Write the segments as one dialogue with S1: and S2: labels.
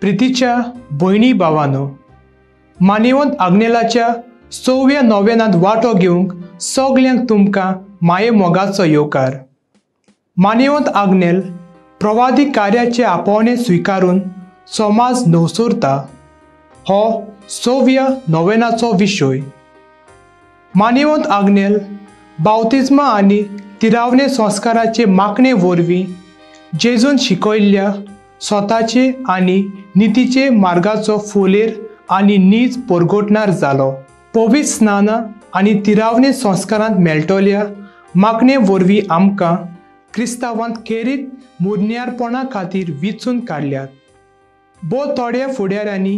S1: प्रितीच्या भयणी भावानो, मानेवंत आग्नेलाच्या सव्या नोवेनांत वांटो घेवंक सगल्यांक तुमकां माये मोगाचो येवकार. मानेवंत आग्नेल प्रवादी कार्याचे आपोवणें स्विकारून समाज नवसुरता हो सव्या नोवेनाचो विशय. मानेवंत आग्नेल बावतिज्मा आनी तिरावणे संस्काराचे मागणे वरवीं जेजून शिकयल्ल्या स्वताचे आनी नितीचे मार्गाचो फुलेर आनी नीज परगटणार जालो. पवित्र स्नानां आनी तिरावणे संस्कारांत मेळटल्या मागणे वरवीं आमकां क्रिस्तांवांत खेरीत मुरन्यारपणा खातीर विचून काडल्यात. भोव थोड्या फुडाऱ्यांनी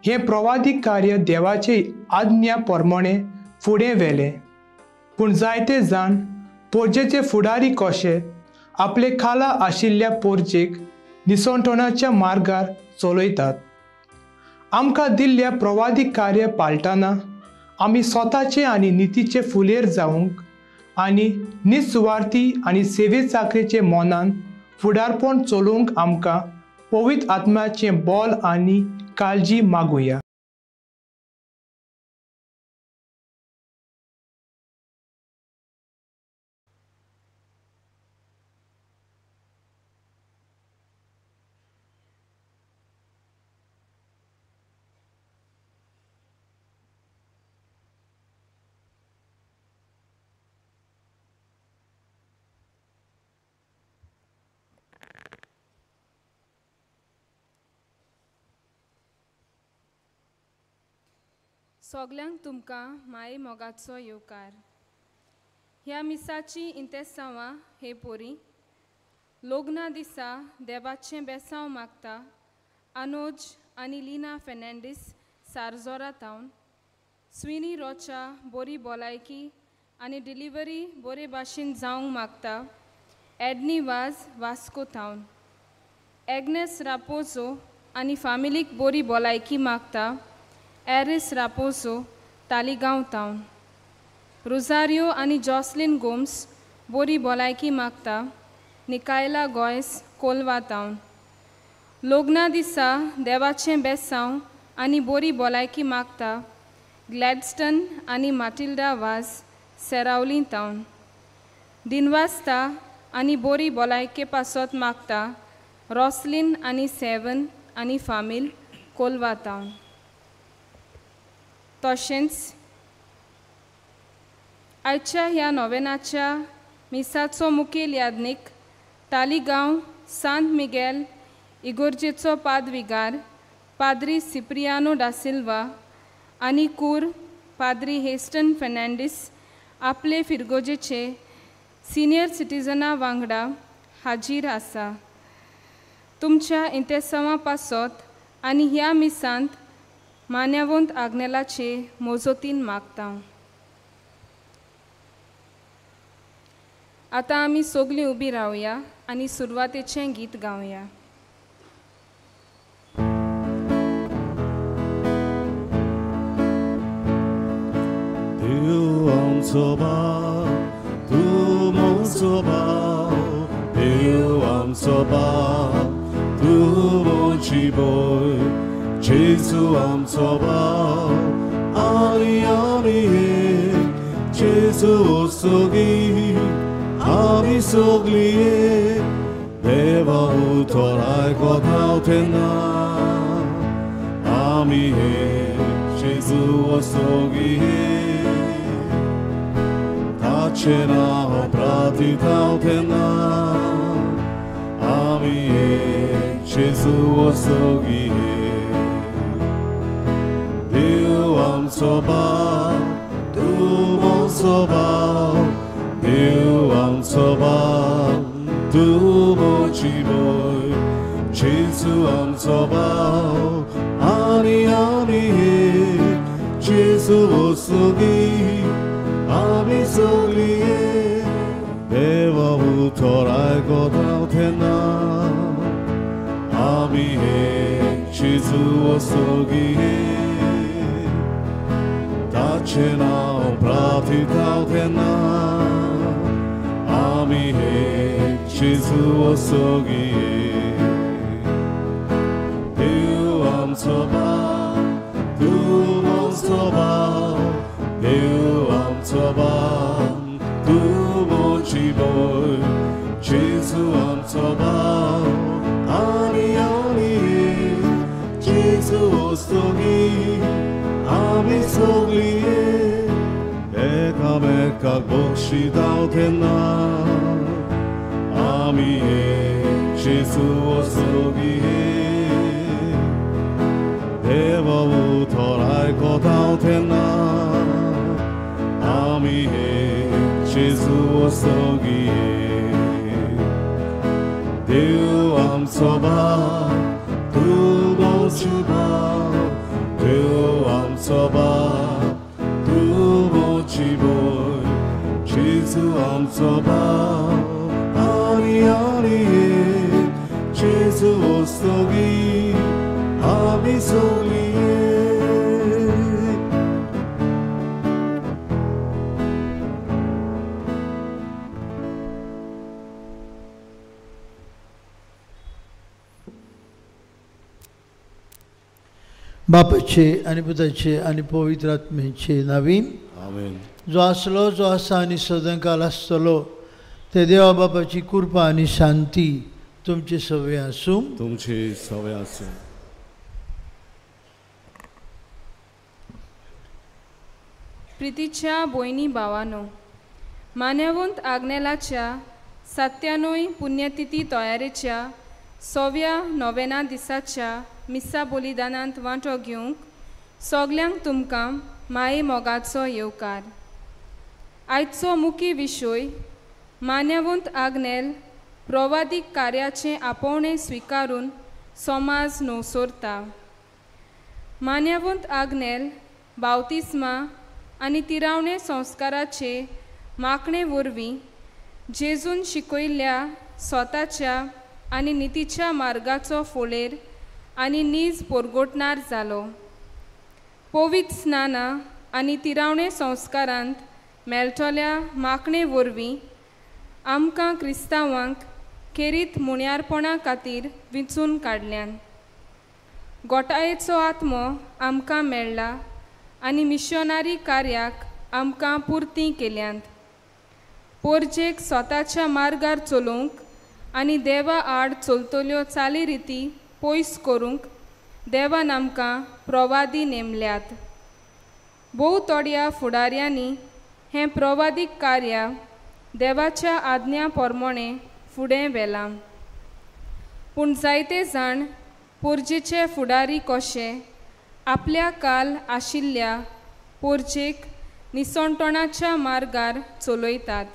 S1: हें प्रवादी कार्य देवाचे आज्ञा प्रमाणे फुडें व्हेलें, पूण जायते जाण पोरजेचे फुडारी कशे आपले खाला आशिल्ल्या पोरजेक निसणटणाच्या मार्गार चलयतात. आमकां दिल्ल्या प्रवादी कार्य पाळटना आमी स्वताचे आनी नितीचे फुलेर जावंक आनी निसुवार्थी आनी सेवे चाकरेचे मनान फुडारपण चलोवंक आमकां पवित्र आत्म्याचें बल आनी काळजी मागुया.
S2: सगल्यांक तुमकां माये मोगाचो येवकार. ह्या मिसाची इंतेसांवां हे पोरी लग्ना दिसा देवाचें बेसांव मागता आनोज आनी लिना फेर्नांडीस सारजोरा थावन, स्विनी रोचा बोरी भलायकी आनी डिलिव्हरी बोरे भाशेन जावंक मागता एडनी वाज वास्को थावन, एग्नेस रापोजो आनी फामिलीक बोरी भलायकी मागता एरिस रापोजो तालिगांव थावन, रोजारियो आनी जॉसलिन गोम्स बोरी भलायकी मागता निकायला गोयस कोलवा थावन. लग्ना दिसा देवाचें बेसांव आनी बोरी भलायकी मागता ग्लॅडस्टन आनी माटिल्डा वाज सेरावली थावन. दिनवास्ता आनी बोरी भलायके पासत मागता रॉसलिन आनी सेवन आनी फामील कोलवा थावन. तशेंच आयच्या ह्या नोवेनाच्या मिसाचो मुखेल याज्ञीक तालिगांव सांत मिगेल इगोर्जेचो पादविगार पाद्री सिप्रियानो da Silva आनी कूर पाद्री हेस्टन फेर्नांडीस आपले फिरगोजेचे सिनियर सिटीजना वांगडा हाजीर आसा. तुमच्या इंतेसांवा पासत आनी ह्या मिसांत मान्यवंत आग्नेलाचे मोजोतीन मागता. आतां आमी सगलीं उबी रावया आनी सुरवातेचें गीत गावया.
S3: देव आमचो बाप, तूं म्हजो बाप, देव आमचो बाप, तूं म्हजी भय, जेजू आमचो बाप आनी आमी एक, जेजू ओसोगी आमी सगळीं एक, देवा उतर आयकत हांव तेन्ना आमी एक, जेजू ओसोगी एक, ताचें नांव प्रार्थीत हांव तेन्ना आमी एक, जेजू ओसोगी एक. देव आमचो बाप, तूं म्हजो बाप, देव आमचो बाप, तूं म्हजी भय, जेजू आमचो बाप आनी आमी एक, जेजू ओसोगी आमी सगळीं एक, देवा उतर आयकत हांव तेन्ना आमी एक, जेजू ओसोगी एक, ताचें नांव प्रार्थीत हांव तेन्ना आमी एक, जेजू ओसोगी एक. आमचो बाप, तूं म्हजो बाप, देव आमचो बाप, तूं म्हजी भयण, जेजू आमचो बाप, आनी आमी एक, जेजू वस्तुगी आमी सगळीं एक, एकामेकाक बक्षिताव तेन्ना आमी एक, जेजू वस्तुगी एक, देवा उतर आयकताव तेन्ना आमी एक, जेजू वस्तुगी एक, देव आमचो बाप, तूं म्हजो बाप, देव आमचो बाप, तूं म्हजी भयण, जेजू आमचो बाप, आनी आमी एक, जेजू वस्तुगी आमी सगळीं एक.
S4: बापाचे आनी पुताचे आनी पवित्र आत्म्याचे नावीन
S3: आमेन.
S4: जो आसलो, जो आसा आनी सदांकाल आसतलो ते देवा बापाची कृपा आनी शांती तुमचे सवे आसूं.
S3: तुमचे सवे आसूं.
S2: प्रितीच्या भयणी भावानो, मान्यवंत आग्नेलाच्या 97 पुण्यतिथी तयारेच्या 6व्या नोवेना दिसाच्या मिसा बलिदानांत वांटो घेवंक सगल्यांक तुमकां माये मोगाचो येवकार. आयचो मुखी विशय मान्यवंत आग्नेल प्रवादीक कार्याचें आपोवणें स्विकारून समाज नवसोरता. मान्यवंत आग्नेल बावतिस्मा आनी तिरावणे संस्काराचे मागणे वरवीं जेजून शिकयल्ल्या स्वताच्या आनी नितीच्या मार्गाचो फोलेर आनी नीज पोरगोटणार जालो. पवित्र स्नाना आनी तिरावणे संस्कारांत मेळटल्या मागणे वरवीं आमकां क्रिस्तांवांक खेरीत मुण्यारपणा खातीर विंचून काडल्यान. गोटायेचो आत्मो आमकां मेळ्ळा आनी मिशनरी कार्याक आमकां पुर्ती केल्यांत. पोरजेक स्वताच्या मार्गार चलोवंक आनी देवा आड चलतल्यो चालीरिती पयस करूंक देवान आमकां प्रवादी नेमल्यात. भोव थोड्या फुडाऱ्यांनी हें प्रवादीक कार्य देवाच्या आज्ञा प्रमाणें फुडें व्हेलां. पूण जायते जाण पोरजेचे फुडारी कशे आपल्या काल आशिल्ल्या पोरजेक निसणटणाच्या मार्गार चलयतात.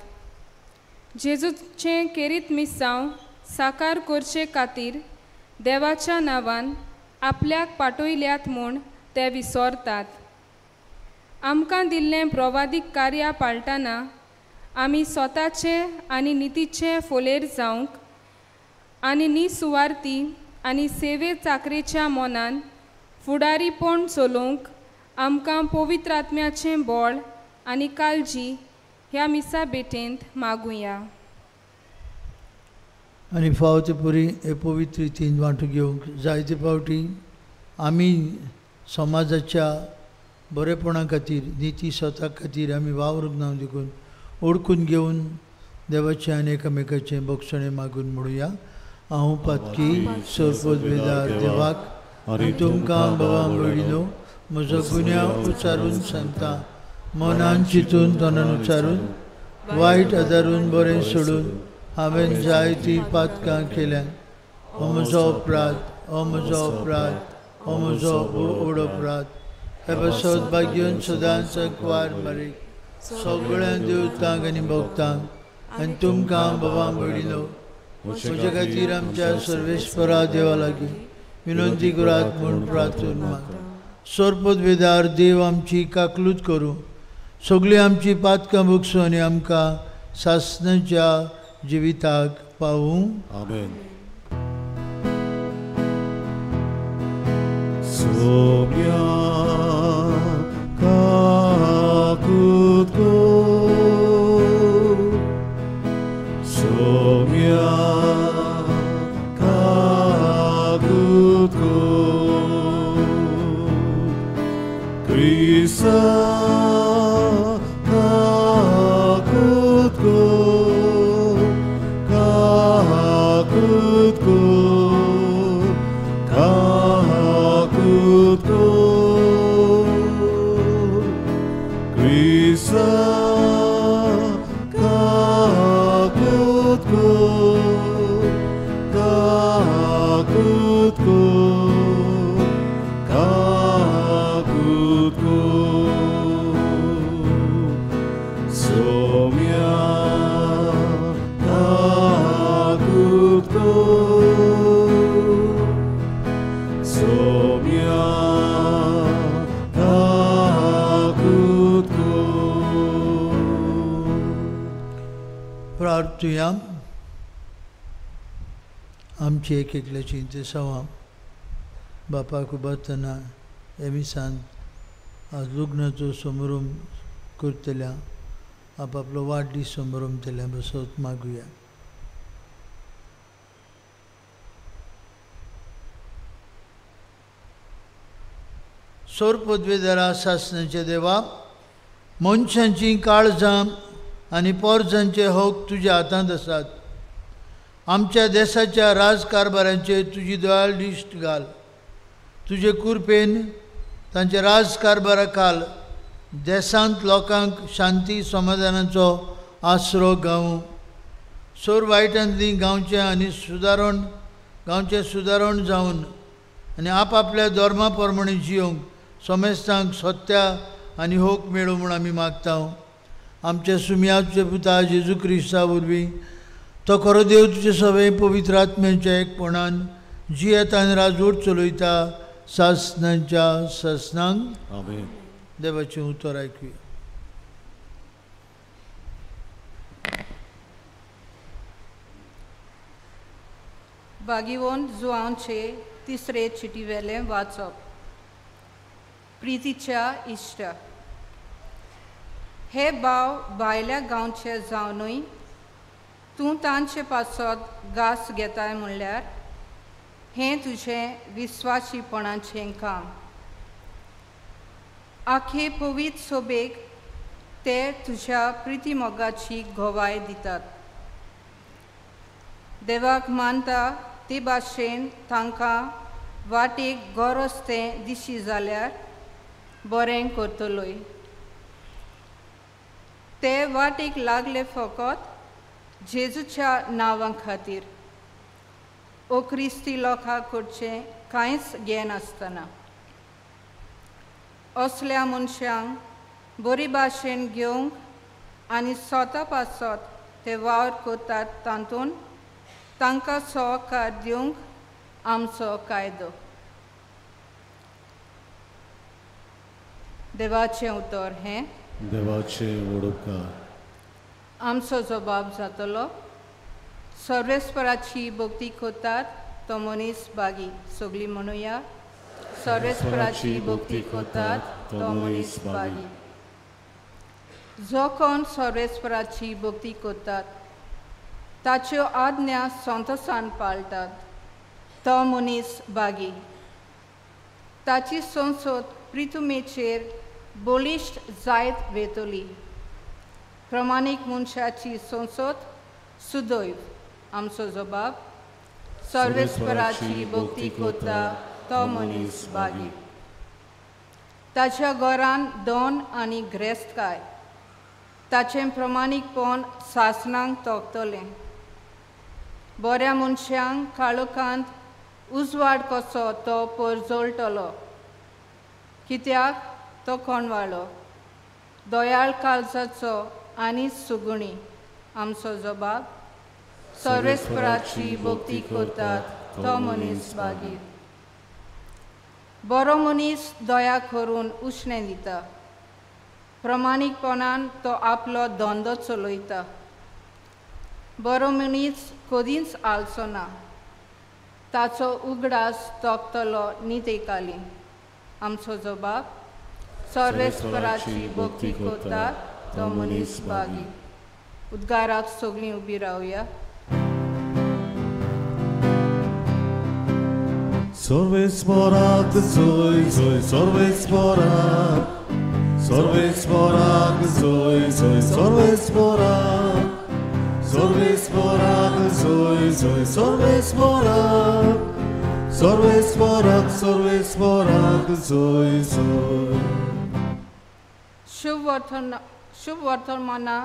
S2: जेजूचें खेरीत मिसांव साकार करचे खातीर देवाच्या नांवान आपल्याक पाठयल्यात म्हूण ते विसरतात. आमकां दिल्लें प्रवादीक कार्य पाळटना आमी स्वताचे आनी नितीचे फोलेर जावंक आनी निसुवार्थी आनी सेवे चाकरेच्या मनान फुडारीपण चलोवंक आमकां पवित्र आत्म्याचें बळ आनी काळजी ह्या मिसा भेटेंत मागुया.
S4: आनी फावो ते पुरी हे पवित्र रितीन वांटो घेवंक जायते फावटी आमी समाजाच्या बरेपणा खातीर, निती स्वता खातीर आमी वावरूंक ना देखून ओडकून घेवन देवाचें आनी एकामेकाचें बक्षणें मागून म्हणुया. हांव पातकी सरपद वेदार देवाक आनी तुमकां बाबा भयणीनो म्हजो गुन्यांव उच्चारून सांगता. मनान चिंतून तोंडान उच्चारून वायट आदारून बरें सोडून हांवें जायतीं पातकां केल्यात. हो म्हजो अपराध, हो म्हजो अपराध, हो म्हजो व्हड अपराध. हे पासत भाग्यन सदांच कुवार मारीक सगळ्या देवतांक आनी भक्तांक आनी तुमकां बाबा भयणीनो म्हज्या खातीर आमच्या सर्वेस्परा देवा लागीं विनंती करात म्हूण प्रार्थना मागता. सरपद वेदार देव आमची काकलूत करूं, सगळीं आमची पातकां भोगसूं आनी आमकां सासणाच्या जिविताक पावूं.
S3: आमेन. सोम्या काकूत कर, सोम्या काकूत कर, काकूत कर क्रिस्ता काकूत कर काकूत कर काकूत कर सोम्या काकूत कर सोम्या काकूत कर.
S4: प्रार्थुया. आमची एक एकल्याची इंतेसांवां बापाक उबारतना एमिसान आज लग्नाचो समारंभ करतल्या आपापलो वाडदीस समारंभ बसत मागुया. सोर पदवेदारा सासणाचे देवा, मनशांची काळजां आनी पोरजांचे हक तुज्या हातांत आसात. आमच्या देशाच्या राजकारभारांचेर तुजी दयाळ दिश्ट घाल. तुजे कृपेन तांच्या राजकारभारा खाल देशांत लोकांक शांती समाधानाचो आसरो गावूं. सोर वायटांतली गांवचें आनी सुदारण गांवचें सुदारण जावन आनी आपआपल्या धर्मा प्रमाणे जियोंक समेस्तांक सत्या आनी होक मेळूं म्हूण आमी मागता. आमच्या सुमयाचे पुता जेजू क्रिस्ता वरवीं तो खरो देव तुजे सगळे पवित्र आत्म्याच्या एकपणान जियेता आनी राजवट चलयता सासणाच्या सासणांक.
S3: आमेन.
S4: देवाचें उतर आयकुया.
S5: बागीवन जुवांचे तिसरे चिटीवेलें वाचप. प्रितीच्या इश्ट, हे भाव भायल्या गांवचे जावनूय तूं तांचे पासत घास घेताय म्हणल्यार हें तुजें विस्वाशीपणाचें काम. आखे पवित्र सोबेक ते तुज्या प्रितीमोगाची गवाय दितात. देवाक मानता ते भाशेन तांकां वाटेक गरज तें दिशी जाल्यार बरें करतलोय. ते वाटेक लागले फकत जेजूच्या नांवा खातीर, ओ क्रिस्ती लोकां कडचें कांयच घेनासतना. असल्या मनशांक बरी भाशेन घेवंक आनी स्वता पासत ते वावर करतात तातूंत तांकां सहकार दिवंक आमचो कायदो. देवाचें उतर हें
S3: देवाचें वडोपकार.
S5: आमचो जबाब जातलो. सर्वेस्पराची भक्ती करतात तो मनीस बागी. सगळीं म्हणुया, सर्वेस्पराची भक्ती करतात तो मनीस बागी. जो कोण सर्वेस्पराची भक्ती करतात ताच्यो आज्ञा संतोसान पाळटात तो मनीस बागी. ताची संसद प्रितुमेचेर बळिश्ट जायत वेतली. प्रमाणीक मनशाची संसद सुदैव. आमचो जबाब, सर्वेस्पराची भक्ती करता तो मनीस बागी. ताच्या घरान दोन आनी ग्रेस्तकाय ताचें प्रमाणीकपण सासणांक तोखतलें. बऱ्या मनशांक काळोखांत उजवाड कसो तो परजळटलो, कित्याक तो कोणवाळो दयाळ काळजाचो आनी सुगुणी. आमचो जबाब, सर्वेस्पराची भक्ती करतात तो मनीस बागी. बरो मनीस दया करून उश्णें दिता, प्रमाणीकपणान तो आपलो धंदो चलयता. बरो मनीस कदींच आलचो ना, ताचो उगडास तोखतलो नितेकाली. आमचो जबाब, सर्वेस्पराची भक्ती करतात तो मनीस बागी. उद्गाराक सगळीं उबी रावया.
S3: सर्वेस्पराक जोय जोय सर्वेस्पराक, सर्वेस्पराक जोय जोय सर्वेस्पराक, सर्वेस्पराक जोय जोय सर्वेस्पराक, सर्वेस्पराक सर्वेस्पराक जय जय.
S5: शुभ वर्तमाना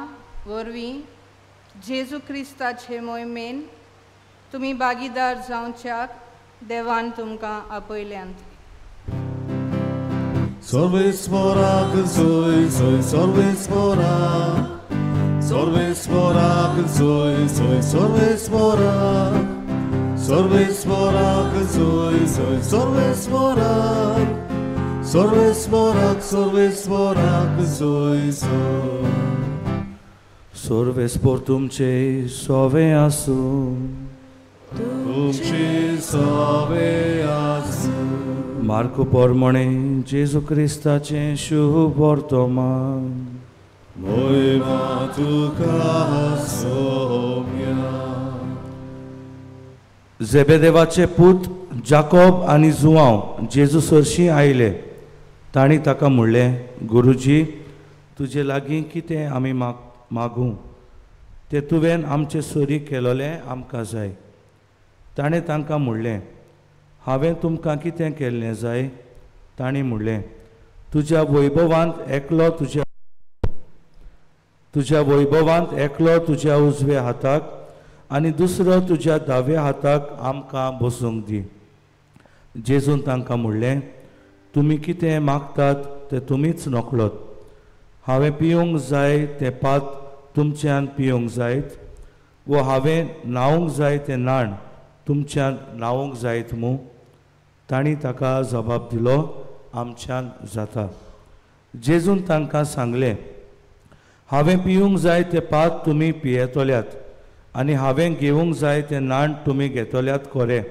S5: वरवीं जेजू क्रिस्ताचे मोहिमेन तुमी भागीदार जावच्याक देवान तुमकां आपयल्यांत.
S3: सर्वेस्पराक जय जय सर्वेस्पराक, सर्वेस्पराक जय जय सर्वेस्पराक, सर्वेस्पराक जय जय सर्वेस्पराक, सर्वेस्पराक सर्वेस्पराक जय जय.
S6: सर्वेस्पर तुमचे सवे आसूं.
S3: तुमचे सवे आसूं.
S6: मार्को प्रमाणे जेजू क्रिस्ताचें शुभ वर्तमान.
S3: मोहिमा तुका सोम्या.
S6: जेबेदेवाचे पूत जाकोब आनी जुआंव जेजू सरशीं आयले. तांणी ताका म्हणलें, गुरुजी, तुजे लागीं कितें आमी मागूं तें तुवें आमचे सरी केलोलें आमकां जाय. ताणें तांकां म्हणलें, हांवें तुमकां कितें केल्लें जाय? तांणी म्हणलें, तुज्या वैभवांत एकलो तुज्या वैभवांत एकलो तुज्या उजव्या हाताक आनी दुसरो तुज्या दाव्या हाताक आमकां बसूंक दी. जेजून तांकां म्हणलें, तुमी कितें मागतात तें तुमीच नकळत. हांवें पिवंक जाय तें पात तुमच्यान पिवंक जायत वो हांवें न्हावंक जाय तें न्हाण तुमच्यान न्हावंक जायत मू? तांणी ताका जबाब दिलो, आमच्यान जाता. जेजून तांकां सांगलें, हांवें पिवंक जाय तें पात तुमी पियेतल्यात आनी हांवें घेवंक जाय तें न्हाण तुमी घेतल्यात खरें,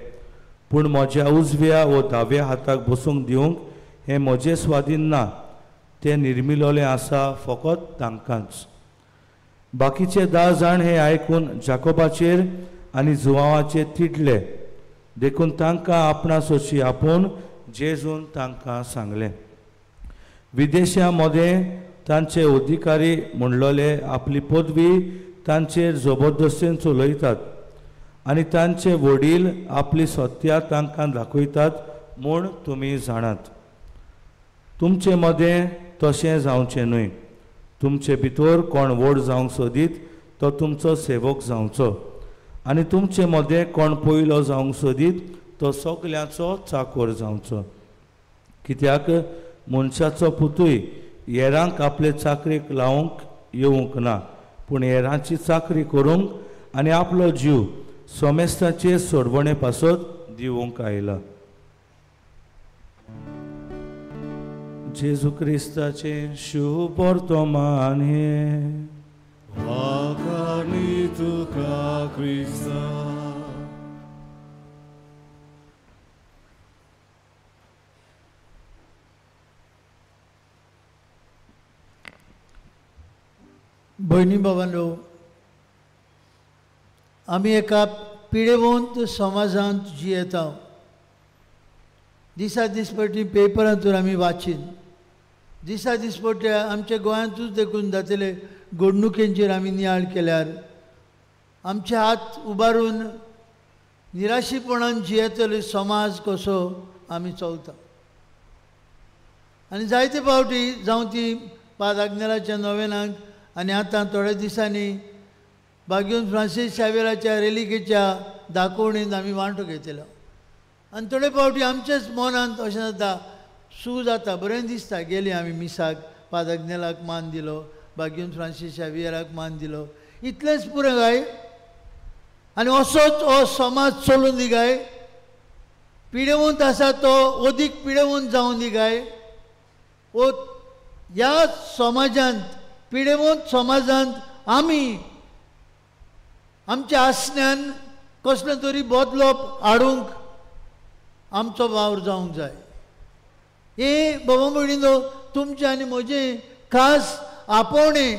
S6: पूण म्हज्या उजव्या वो दाव्या हाताक बसूंक दिवंक हें म्हजें स्वाधीन ना. तें निर्मिलोलें आसा फकत तांकांच. बाकीचे 10 जाण हे आयकून जाकोबाचेर आनी जुआंवाचेर तिडले. देखून तांकां आपणा सोशी आपोवन जेजून तांकां सांगलें, विदेशां मदें तांचे अधिकारी म्हणलोले आपली पदवी तांचेर जबरदस्तीन चलयतात आनी तांचे वडील आपली सत्या तांकां दाखयतात म्हूण तुमी जाणात. तुमचे मदें तशें जावचें न्हय. तुमचे भितर कोण व्हड जावंक सोदीत तो तुमचो सेवक जावचो आनी तुमचे मदें कोण पयलो जावंक सोदीत तो सगल्यांचो चाकोर जावचो. कित्याक मनशाचो पुतूय हेरांक आपले चाकरीक लावंक येवंक ना, पूण हेरांची चाकरी करूंक आनी आपलो जीव सोमेस्ताचे सोडवणे पासत दिवंक आयला. जेजू क्रिस्ताचें शुभ वर्तमान हें.
S3: वाखाणी तुका क्रिस्ता.
S4: भयणी बाबांनो, आमी एका पिडेवंत समाजांत जियेता. दिसा दिसपट्टी पेपरांतूर आमी वाचीन, दिसा दिसपट्टे आमच्या गोंयांतूच देखून जातले घडणुकेंचेर आमी नियाळ केल्यार आमचे हात उबारून निराशीपणान जियेतले समाज कसो आमी चलता. आनी जायते फावटी जावं ती पाद आग्नेलाच्या नोवेनाक आनी आतां थोड्या दिसांनी बाग्यून फ्रांसीस शावेराच्या रेलिकेच्या दाखोवणेंत आमी वांटो घेतलो. आनी थोडे फावटी आमचेच मनांत अशें जाता, सू जाता, बरें दिसता, गेली आमी मिसाक, पाद आग्नेलाक मान दिलो, बाग्यून फ्रांसीस शावियराक मान दिलो, इतलेंच पुरो काय? आनी असोच हो समाज चलून दी काय? पिडेवंत आसा तो अदीक पिडेवंत जावन दी काय? वो ह्या समाजांत, पिडेवंत समाजांत आमी आमच्या आसण्यान कसलें तरी बदलप हाडूंक आमचो वावर जावंक जाय. हे बाबा भयणीनो, तुमचें आनी म्हजें खास आपोवणें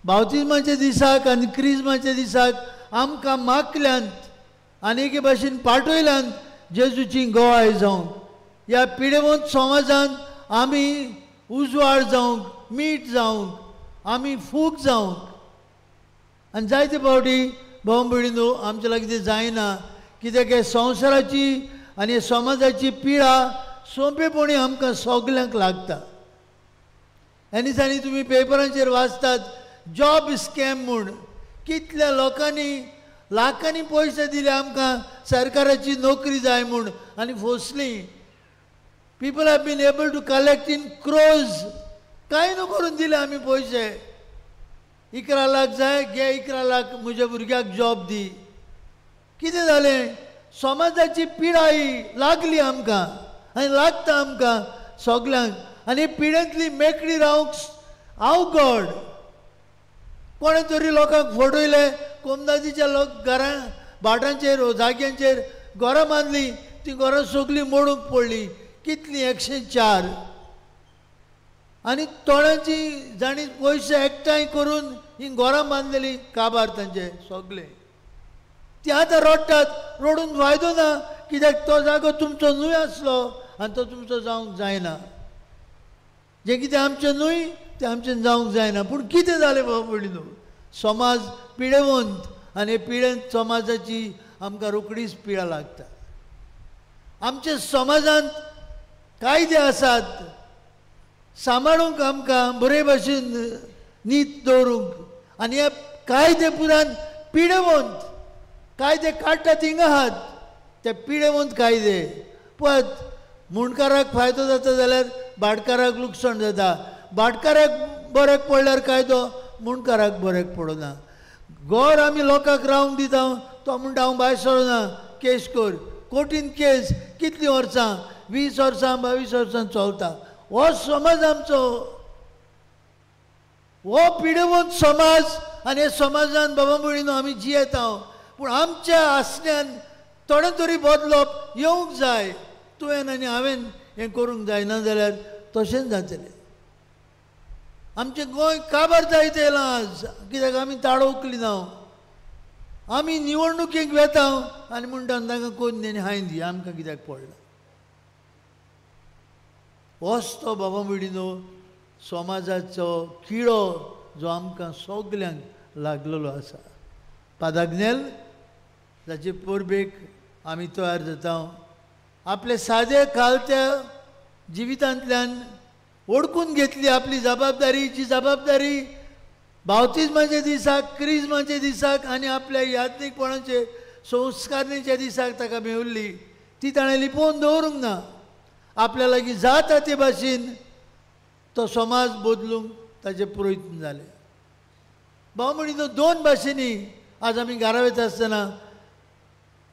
S4: बावतिज्माच्या दिसाक आनी क्रिज्माच्या दिसाक आमकां मागल्यांत आनी एके भाशेन पाठयल्यांत जेजूची गवाय जावंक. ह्या पिडेवंत समाजांत आमी उजवाड जावंक, मीठ जावंक, आमी फूक जावंक. आनी जायते फावटी भाव भयणीनो आमच्या लागीं तें जायना, कित्याक संवसाराची आनी समाजाची पिडा सोंपेपणी आमकां सगल्यांक लागता. ह्या दिसांनी तुमी पेपरांचेर वाचतात जॉब स्कॅम म्हूण, कितल्या लोकांनी लाखांनी पयशे दिले आमकां सरकाराची नोकरी जाय म्हूण आनी फसलीं. People have been able to collect in crores. कांय न्हू करून दिले आमी पयशे. 11 लाख जाय, घे 11 लाख म्हज्या भुरग्याक जॉब दी. कितें जालें? समाजाची पिडा ही लागली आमकां आनी लागता आमकां सगल्यांक. आनी पिडेंतली मेकळी रावंक अवघड. कोणें तरी लोकांक फटयले, कोमदादीच्या लोक घरां भाटांचेर जाग्यांचेर घरां बांदलीं, तीं घरां सगळीं मोडूंक पडलीं. कितलीं? 104. आनी तोणाची जांणी पयशे एकठांय करून हीं घरां बांदलेलीं काबार तांचे सगळे. ती आतां रडटात, रडून फायदो ना, कित्याक तो जागो तुमचो न्हय आसलो आनी तो तुमचो जावंक जायना. जें कितें आमचें न्हय तें आमचें जावंक जायना. पूण कितें जालें बाबा पयलीं न्हू, समाज पिडेवंत आनी पिडेंत समाजाची आमकां रोखडीच पिडा लागता. आमच्या समाजांत कायदे आसात सांबाळूंक आमकां बरे भाशेन नीत दवरूंक, आनी हे कायदे पुरान पिडेवंत कायदे काडटा थिंगा आहात ते पिडेवंत कायदे. पळयत मुंडकाराक फायदो जाता जाल्यार भाटकाराक लुकसाण जाता, भाटकाराक बऱ्याक पडल्यार कायदो मुंडकाराक बऱ्याक पडना. घर आमी लोकांक रावंक दिता, तो म्हणटा हांव भायर सरना, केस कर. कोर्टीन केस कितलीं वर्सां, 20 वर्सां 22 वर्सां चलता. हो समाज आमचो, हो पिडेवंत समाज. आनी हे समाजान बाबा भयणीनो आमी जियेता, पूण आमच्या आसण्यान थोडें तरी बदलप येवंक जाय. तुवें आनी हांवें हें करूंक जायना जाल्यार तशेंच जातलें. आमचें गोंय काबार जायत येयलां आज, कित्याक आमी ताळो उखली ना. आमी निवडणुकेक वेता आनी म्हणटा तांकां कोण न्ही हांवें दी, आमकां कित्याक पडलां. होच तो बाबा भयणीनो समाजाचो किडो जो आमकां सगल्यांक लागलेलो आसा. पादाग्नेल जाचे परबेक आमी तयार जाता, आपले सादे खालत्या जिवितांतल्यान ओडकून घेतली आपली जबाबदारी, जी जबाबदारी बावतिज्माच्या दिसाक, क्रिज्माच्या दिसाक आनी आपल्या याज्ञिकपणाचे संस्कारणेच्या दिसाक ताका मेवल्ली, ती ताणें लिपोवन दवरूंक ना. आपल्या लागीं जाता ते भाशेन तो समाज बदलूंक ताचे प्रयत्न जाले. भाव म्हणिल्लो दोन भाशेंनी आज आमी घरा वयता आसतना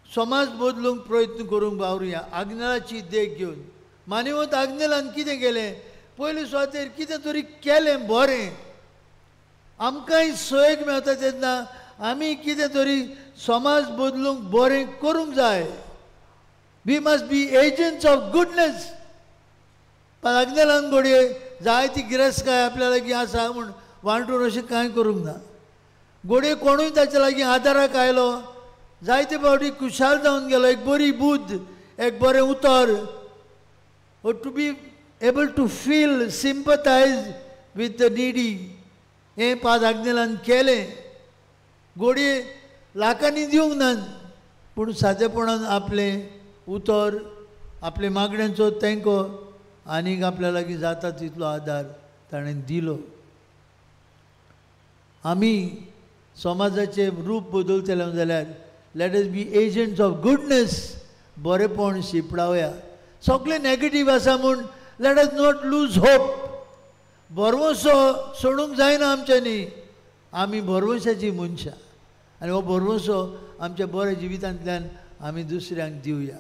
S4: समाज बदलूंक प्रयत्न करूंक वावरुया. आग्नेलाची देख घेवन मानेवंत आग्नेलान कितें केलें, पयले सुवातेर कितें तरी केलें बरें, आमकांय सोयेक मेळटा तेन्ना आमी कितें तरी समाज बदलूंक बरें करूंक जाय. We must be agents of goodness. पण आग्नेलान घडये जायती गिरेस्तकाय आपल्या लागीं आसा म्हूण वांटून अशें कांय करूंक ना. घडये कोणूय ताच्या लागीं आदाराक आयलो, जायते फावटी खुशाल जावन गेलो, एक बरी बुद्द, एक बरें उतर, to be able to feel sympathise with the needy, हें पाद आग्नेलान केलें. घडये लाखांनी दिवंक ना, पूण सादेपणान आपलें उतर, आपले मागण्यांचो तेंको आनीक आपल्या लागीं जाता तितलो आदार ताणें दिलो. आमी समाजाचें रूप बदलतले जाल्यार let us be agents of goodness, बरेपण शिंपडावया. सगळें नेगेटीव आसा म्हूण let us not lose hope. भरवंसो सोडूंक जायना आमच्यांनी. आमी भरवंशाची मनशां आनी हो भरवंसो आमच्या बऱ्या जिवितांतल्यान आमी दुसऱ्यांक दिवया.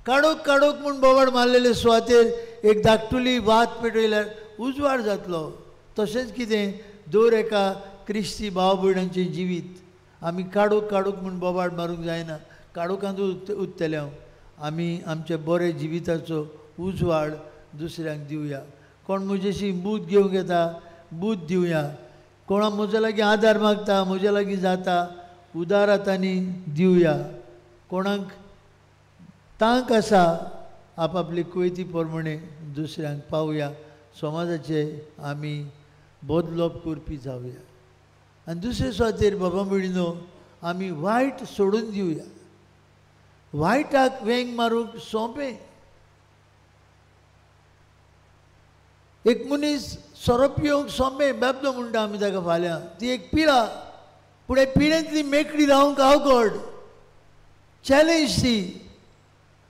S4: काडूक काडूक म्हूण बोवाळ मारलेले सुवातेर एक धाकटुली वात पेटयल्यार उजवाड जातलो. तशेंच कितें दर एका क्रिस्ती भाव भयणांचें जिवीत आमी काडूक काडूक म्हूण बोवाळ मारूंक जायना, काडूकांतूच उरतले. हांव आमी आमच्या बऱ्या जिविताचो उजवाड दुसऱ्यांक दिवया. कोण म्हजेशी बूद घेवंक येता, बूद दिवया. कोणा म्हज्या लागीं आदार मागता, म्हज्या लागीं जाता, उदार हातांनी दिवया. कोणाक तांक आसा आपापली कुवेती प्रमाणे दुसऱ्यांक पावया. समाजाचे आमी बदलप करपी जावया. आनी दुसरे सुवातेर बाबा भयणीनो आमी वायट सोडून दिवया. वायटाक वेंग मारूंक सोंपें. एक मनीस सोरो पिवंक सोंपें, बेबदो म्हणटा आमी ताका फाल्यां, ती एक पिळा, पूण हे पिळेंतली मेकळी रावंक अवघड चॅलेंज ती.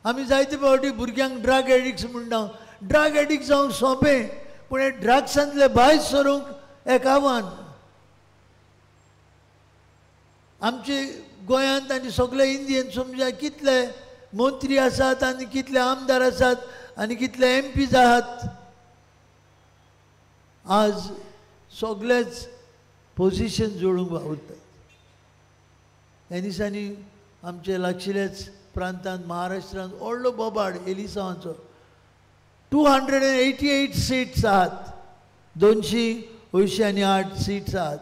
S4: आमी जायते फावटी भुरग्यांक ड्रग एडिक्ट्स म्हणटा. ड्रग एडिक्ट जावंक सोंपें, पूण हे ड्रग्सांतले भायर सरूंक एक आव्हान. आमचे गोंयांत आनी सगळे इंडियन समजा कितले मंत्री आसात आनी कितले आमदार आसात आनी कितले एम पीज आहात. आज सगळेच पोजिशन जोडूंक वावुरतात. ह्या दिसांनी आमचे लागशिल्ल्याच प्रांतांत महाराष्ट्रांत व्हडलो बोबाड एलिसांवाचो. 288 सीट्स आहात, 288 सीट्स आहात.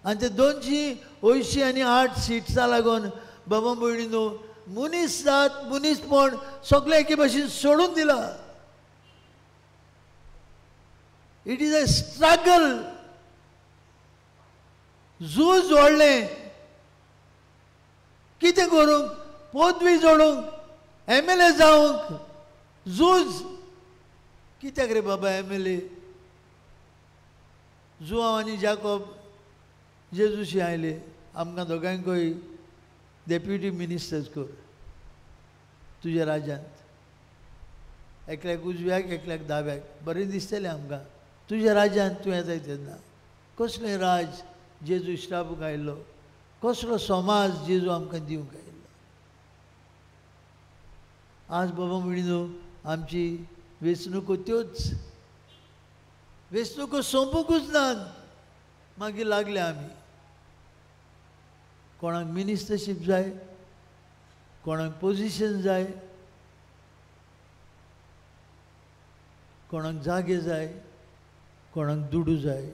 S4: आनी ते 288 सिट्सां लागून बाबा भयणी न्हू मनीस जात मनीसपण सगळें एके भाशेन सोडून दिलां. It is a struggle. झूज व्हडलें. कितें करूंक, पदवी जोडूंक, MLA जावंक झूज. कित्याक रे बाबा MLA? Joao आनी जाकोब जेजूशी आयले, आमकां दोगांकूय डेप्युटी मिनिस्टर्स कर तुज्या राज्यांत, एकल्याक उजव्याक एकल्याक दाव्याक, बरें दिसतलें आमकां तुज्या राज्यांत तूं येताय तेन्ना. कसलें राज जेजू श्रापूंक आयिल्लो, कसलो समाज जेजू आमकां दिवंक आयिल्लो. आज बाबा म्हणिनो आमची वेंचणुको त्योच, वेंचणुको सोंपूंकूच नात. मागीर लागले आमी, कोणाक मिनिस्टरशीप जाय, कोणाक पोजिशन जाय, कोणाक जागे जाय, कोणाक दुडू जाय.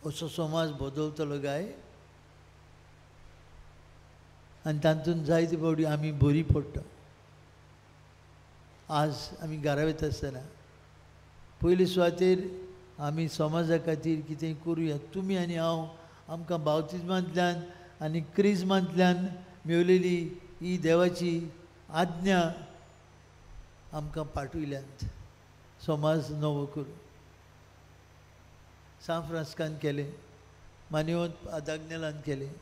S4: असो समाज बदलतलो काय? आनी तातूंत जायते फावटी आमी बरी पडटा. आज आमी घरा वयता आसतना पयले सुवातेर आमी समाजा खातीर कितें करुया. तुमी आनी हांव आमकां बावतिज्मांतल्यान आनी क्रिज्मांतल्यान मेवलेली ही देवाची आज्ञा आमकां पाठयल्यात समाज नवो करूं. सांत फ्रांस्कान केलें, मान्यवंत आदाग्नेलान केलें.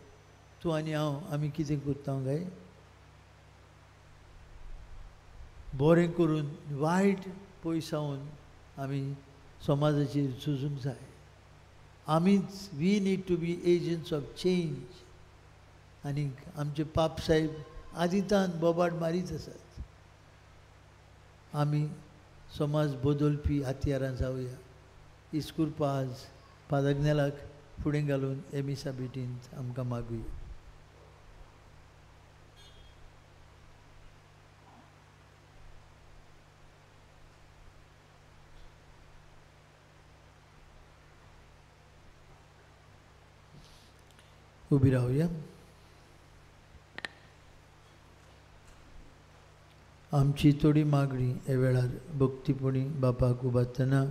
S4: तूं आनी हांव आमी कितें करता काय? बरें करून वायट पयसावन आमी समाजाचेर झुजूंक जाय. आमीच we need to be agents of change. आनी आमचे पाप साहेब आदितान बोबाट मारीत आसात. आमी समाज बदलपी हत्यारां जावया. इस्कुर्पा आज पादग्नेलाक फुडें घालून एमिसा भेटींत आमकां मागुया. उबी रावया. आमची थोडी मागणी हे वेळार भक्तीपणी बापाक उबारतना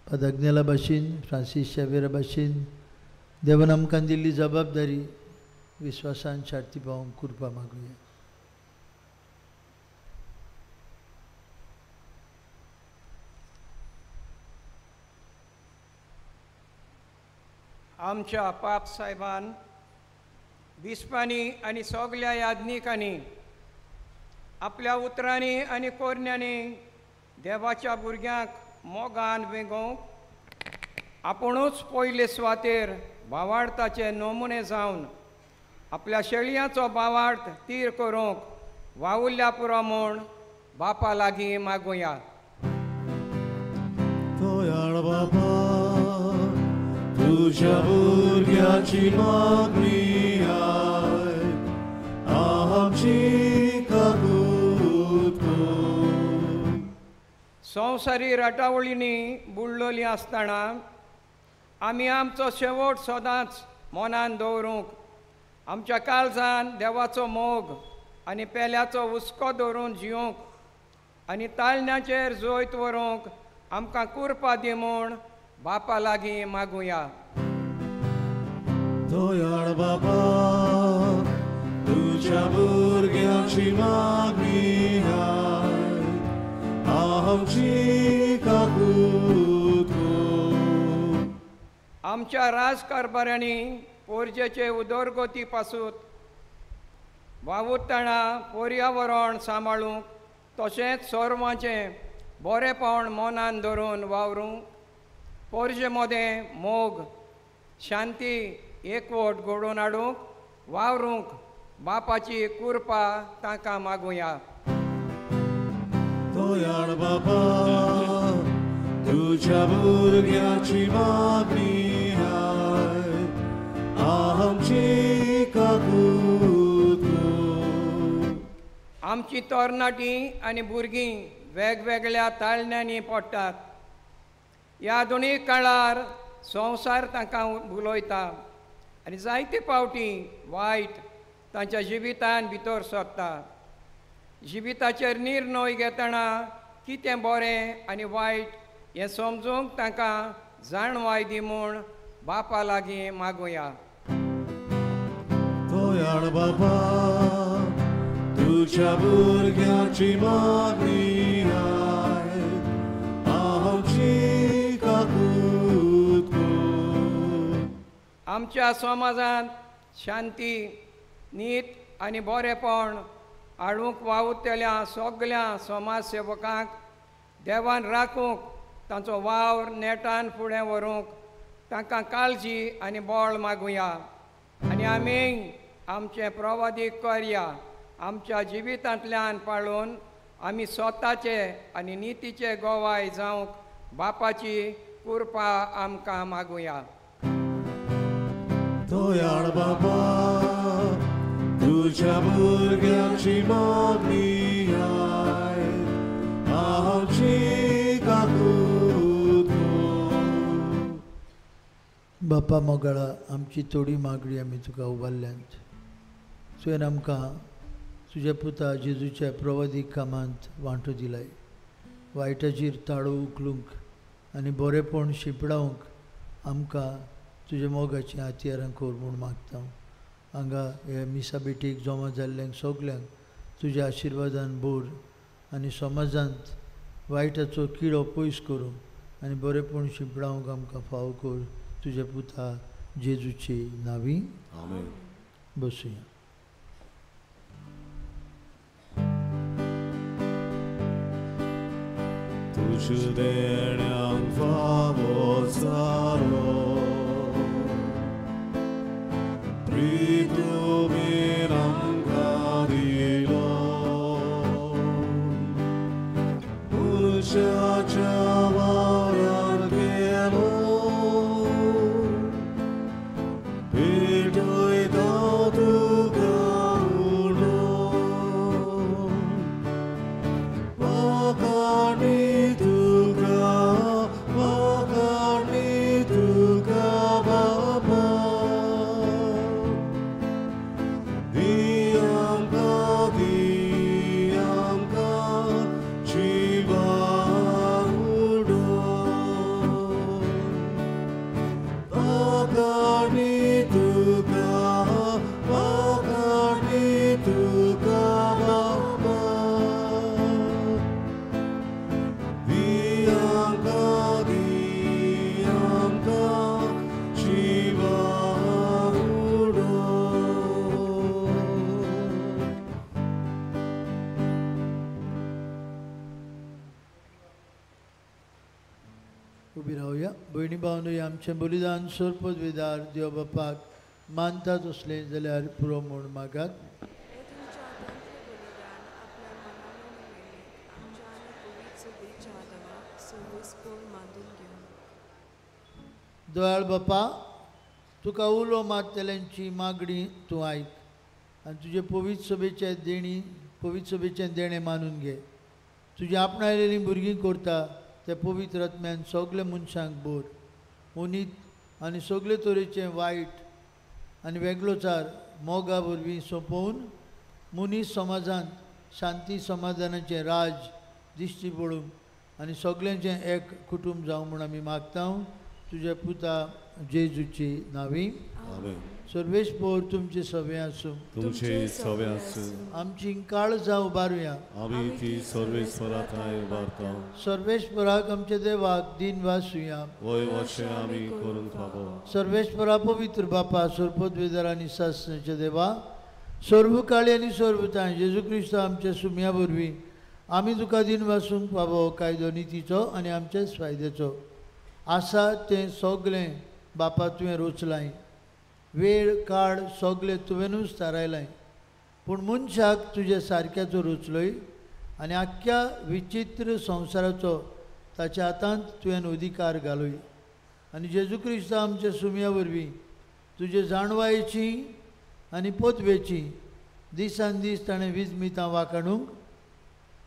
S4: पादग्नेला भाशेन, फ्रांसीस शावेरा भाशेन देवान आमकां दिल्ली जबाबदारी विस्वासान शार्ती पावोवंक कृपा मागुया.
S7: आमच्या पाप साहेबान, बिस्पांनी आनी सगल्या याज्ञिकांनी आपल्या उतरांनी आनी कोरण्यांनी देवाच्या भुरग्यांक मोगान वेंगोवंक आपुणूच पयले सुवातेर भावार्थाचे नमुने जावन आपल्या शेळयांचो भावार्थ तीर करूंक वावुरल्या पुरो म्हूण बापा लागीं मागुया.
S3: दयाळ बाबा तुझ्या भुरग्याची मागणी आयक, आमची काकूत कर.
S7: संवसारी राटावळींनी बुडलोली आसतना आमी आमचो शेवट सदांच मनान दवरूंक आमच्या काळजान देवाचो मोग आनी पेल्याचो हुस्को दवरून जिवंक आनी ताळण्याचेर जैत व्हरूंक आमकां कुरपा दी म्हूण बापा लागीं मागुया.
S3: दयाळ बाबा तुझ्या भुरग्याची भुरग्याची मागणी आयक, आमची काकूत कर.
S7: आमच्या राजकारभाऱ्यांनी पोरजेचे उदरगती पासून वावुरतना पर्यावरण सांबाळूंक तशेंच सर्वांचें बरेपण मनान धरून वावरूंक, पोरजे मदें मोग, शांती, एकवट घडोवन हाडूंक वावरूंक बापाची कृपा तांकां मागुया.
S3: दयाळ बाबा, तुझ्या भुरग्याची मागणी आयक, आमची काकूत कर.
S7: आमची तरणाटी आनी भुरगीं वेगवेगळ्या ताळण्यांनी पडटात. ह्या आधुनीक काळार संवसार तांकां भुलयता आनी जायते फावटी वायट तांच्या जिवितान भितर सरता. जिविताचेर निर्णय घेतना कितें बरें आनी वायट हें समजूंक तांकां जाणवाय दी म्हूण बापा लागीं मागुया.
S3: दयाळ बाबा, तुझ्या भुरग्याची मागणी आयक, आमची काकूत कर.
S7: आमच्या समाजांत शांती, नीत आनी बरेपण हाडूंक वावुरतल्या सगल्या समाजसेवकांक देवान राखूंक, तांचो वावर नेटान फुडें व्हरूंक तांकां काळजी आनी बळ मागुया. आनी आमी आमचें प्रवादीक करया आमच्या जिवितांतल्यान पाळून आमी स्वताचे आनी नितीचे गोवाय जावंक बापाची कृपा आमकां मागुया.
S3: दयाळ बाबा, तुझ्या भुरग्याची मागणी आयक, आमची काकूत कर.
S4: बापा मोगाळा, आमची थोडी मागणी आमी तुका उबारल्यांत. तुवें आमकां तुज्या पुता जेजूच्या प्रवादीक कामांत वांटो दिलाय. वायटाचेर ताळो उखलूंक आनी बरेपण शिंपडावंक आमकां तुज्या मोगाचीं हत्यारां कर म्हूण मागता. हांगा हे मिसा भेटीक जमा जाल्ल्यांक सगल्यांक तुज्या आशिर्वादान भर आनी समाजांत वायटाचो किडो पयस करूंक आनी बरेपण शिंपडावंक आमकां फावो कर. तुज्या पुता जेजूची नांवी
S3: आमेन.
S4: बसुया.
S3: तुज्या देण्यांक फावो जालो, प्रीतुमेन आमकां दिलो, मनशाच्या वावरान गेलो, भेटयता तुका उलो, वाखाणी तुका, वाखाणी तुका बाबा, दी आमकां जिवा उडो, वाखाणी तुका, वाखाणी तुका बाबा, दी आमकां जिवा उडो.
S4: उबी रावया. भयणी भावनो, आमचें बलिदान सोरपत वेदार देव बापाक मानता तसलें जाल्यार पुरो म्हूण मागात.
S8: हे तुमच्या हातांतलें बलिदान आपल्या मनान उमेदीन आमच्या आनी पवित्र सभेच्या देवाक सर्वेस्पोर मानून घेवं.
S4: दयाळ बापा, तुका उलो मारतल्यांची मागणी तूं आयक आनी तुजे पवित्र सभेचे देणी, पवित्र सभेचें देणें मानून घे. तुजी आपणायलेलीं भुरगीं करता त्या पवित्र आत्म्यान सगल्या मनशांक भर. उनीत आनी सगळे तरेचें वायट आनी वेगळोचार मोगा वरवीं सोंपोवन मनीस समाजांत शांती समाधानाचें राज दिश्टी पडूंक आनी सगल्यांचें एक कुटूंब जावं म्हूण आमी मागता. तुज्या पुता जेजूची नांवी.
S3: आमेन.
S4: सर्वेस्पोर तुमचे सवे आसूं.
S3: तुमचे सवे आसूं.
S4: आमची काळजां उबारुया.
S3: आमी ती सर्वेस्परा थंय उबारता.
S4: सर्वेस्पराक आमच्या देवाक दिन वासुया.
S3: वय वशें आमी करूंक फावो.
S4: सर्वेस्परा पवित्र बापा सर्वपदवेदार आनी सासणाच्या देवा सर्व काळी आनी सर्व तांय जेजू क्रिस्त आमच्या सुम्या वरवीं आमी तुका दिन वासूंक फावो कायदो नितीचो आनी आमच्याच फायद्याचो आसा तें सगळें बापा तुवें रोचलाय. वेळ काळ सगळें तुवेंनूच थारायलाय पूण मनशाक तुज्या सारक्याचो रोचलोय आनी आख्ख्या विचित्र संवसाराचो ताच्या हातांत तुवें अधिकार घालोय. आनी जेजू क्रिस्त आमच्या सुम्या वरवीं तुजे जाणवायेची आनी पदवेची दिसान दीस ताणें विजमितां वाखाणूंक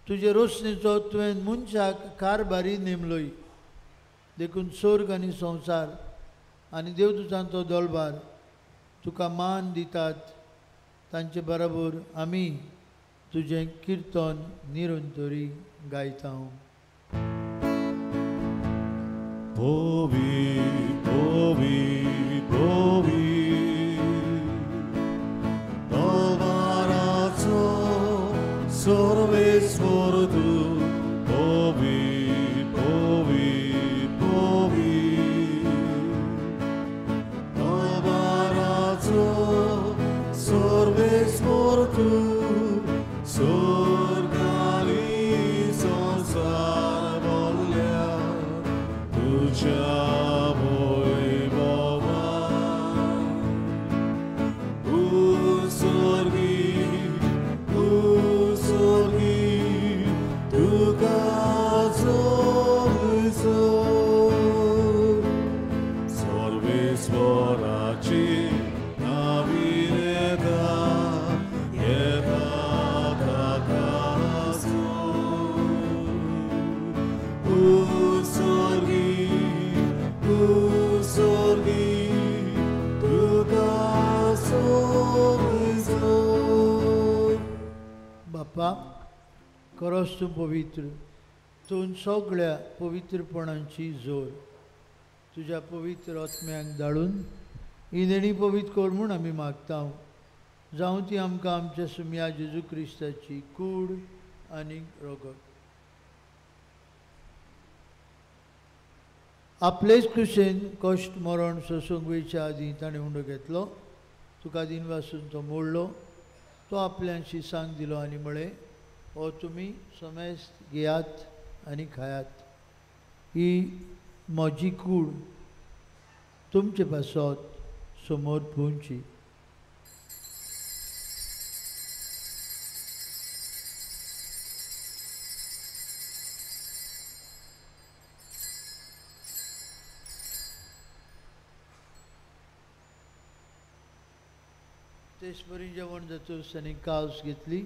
S4: तुजे रोशणेचो तुवें मनशाक कारभारी नेमलोय. देखून स्वर्ग आनी संवसार आनी देवदूतांचो दलबार तुका मान दितात. तांचे बरोबर आमी तुजें किर्तन निरंतरी गायता.
S3: पवी पवी पवी तलवाराचो सर्वेस्पर तूं. पवी पवी पवी तलवाराचो सर्वेस्पर तूं. स्वर्ग आनी संवसार भरल्या तुज्या वैभवान. स्वर्गी स्वर्गी तुका जोड सर्वेस्पराची नावीर येता येता ताका स्वर्गी स्वर्गी तुका जोड.
S4: बापा खरोच तूं पवित्र, तूं सगळ्या पवित्रपणांची जोर. तुज्या पवित्र आत्म्याक धाडून ही देणी पवित्र कर म्हूण आमी मागता. जावं ती आमकां आमच्या सुम्या जेजू क्रिस्ताची कूड आनी रगत. आपलेच कुशेन कश्ट मरण सोसूंक वयच्या आदीं ताणें उंडो घेतलो, तुका दिन वासून तो मोडलो, तो आपल्याशी सांग दिलो आनी म्हळें, हो तुमी समेस्त घेयात आनी खायात. ही म्हजी कूड तुमचे पासत समोर पुंची. तेचपरी जेवण जातूच ताणें कावस घेतली,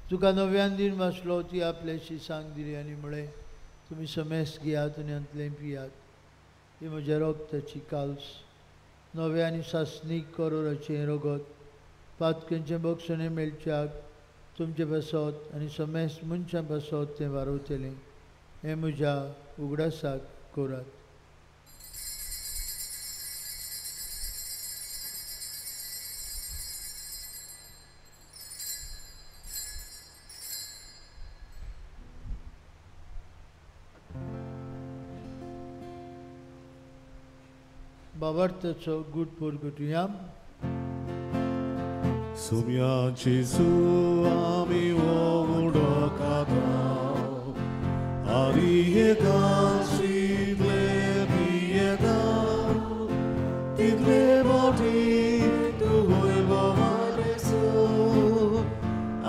S4: तुका नव्यान दिन वाचलो, ती आपल्याशी सांग दिली आनी म्हळें, तुमी समेस्त घेयात आनी हांतलें पियात. ही म्हज्या रगताची काल्स, नव्या आनी सासणीक करोराचें रगत, पातकेंचें बक्षणें मेळच्याक तुमचे पासत आनी समेस्त मनशां पासत तें वारवतलें. हें म्हज्या उगडासाक करात. बाबार्थाचो गूट पोरगुटुया.
S3: सुम्या जेजू आमी उडोकाता आनी एका शितले पियेता तितले बोटी तूं वैभवारेसो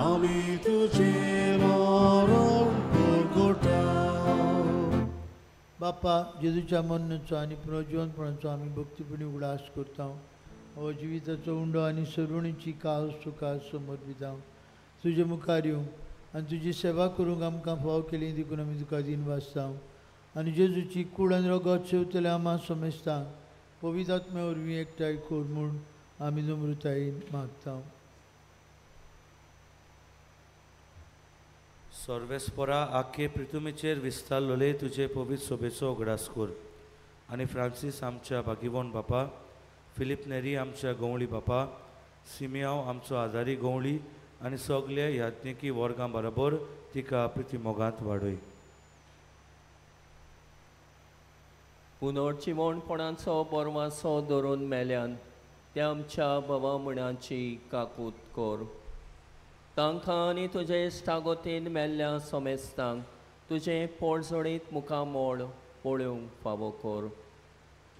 S3: आमी तुजें मरण पोरगुटा.
S4: बापा जेजूच्या मरणाचो आनी पुनर्जिवनपणाचो आमी भक्तीपणी उगडास करता. हो जिविताचो उंडो आनी सरुणीची कास तुका समर्पिता. तुजे मुखार येवंक आनी तुजी सेवा करूंक आमकां फाव केली देखून आमी तुका दिन वाचता. आनी जेजूची कूड आनी रगत शेवतल्या आमा समेस्तांक पवित्र आत्म्या वरवीं एकठांय कर म्हूण आमी नम्रतायेन मागता.
S6: सर्वेस्परा आख्खे पृथ्वीचेर विस्तारलेले तुजे पवित्र सोबेचो उगडास कर आनी फ्रांसीस आमच्या भागीवण बापा फिलीप नेरी आमच्या गवळी बापा, सिमियांव आमचो आदारी गवळी आनी सगल्या याज्ञिकी वर्गां बरोबर तिका प्रिती मोगांत वाडय.
S9: पुनर्जिवणपणाचो बरवासो धरून मेल्यान त्या आमच्या भावा म्हणाची काकूत कर. तांकां आनी तुजे इश्टागतीन मेल्ल्या समेस्तांक तुजें पोळजोडीत मुखामोळ पळोवंक फावो कर.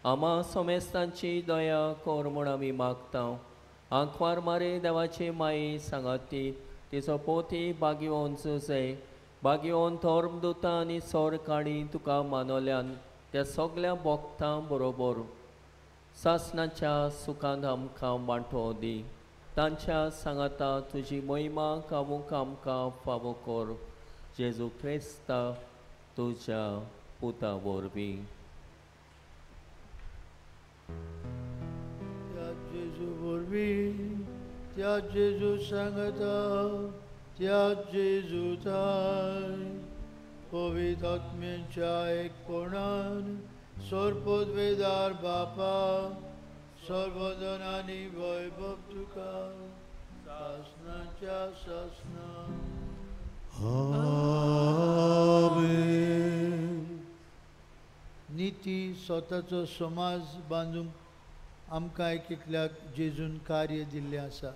S9: आमा समेस्तांची दया कर म्हूण आमी मागता. आंकवार मारे देवाची माई सांगाती तिचो पोती बागिवन जुजे बागिवन धर्मदुतां आनी सोरकाणी तुका मानवल्यान त्या सगल्या भोक्तां बरोबर सासणाच्या सुखान आमकां वांटो दी. तांच्या सांगाता तुजी महिमा गावूंक आमकां फावो कर. जेजू क्रिस्ता तुज्या पुता वरवीं.
S4: त्या जेजू वरवीं, त्या जेजू सांगता, त्या जेजू थाय पवित्र आत्म्यांच्या एकपणान सर्वपदवेदार बापा सर्वजन आनी वैभव तुका सासणाच्या सासणा.
S3: आमेन.
S4: निती स्वताचो समाज बांदूंक आमकां एक एकल्याक जेजून कार्य दिल्लें आसा.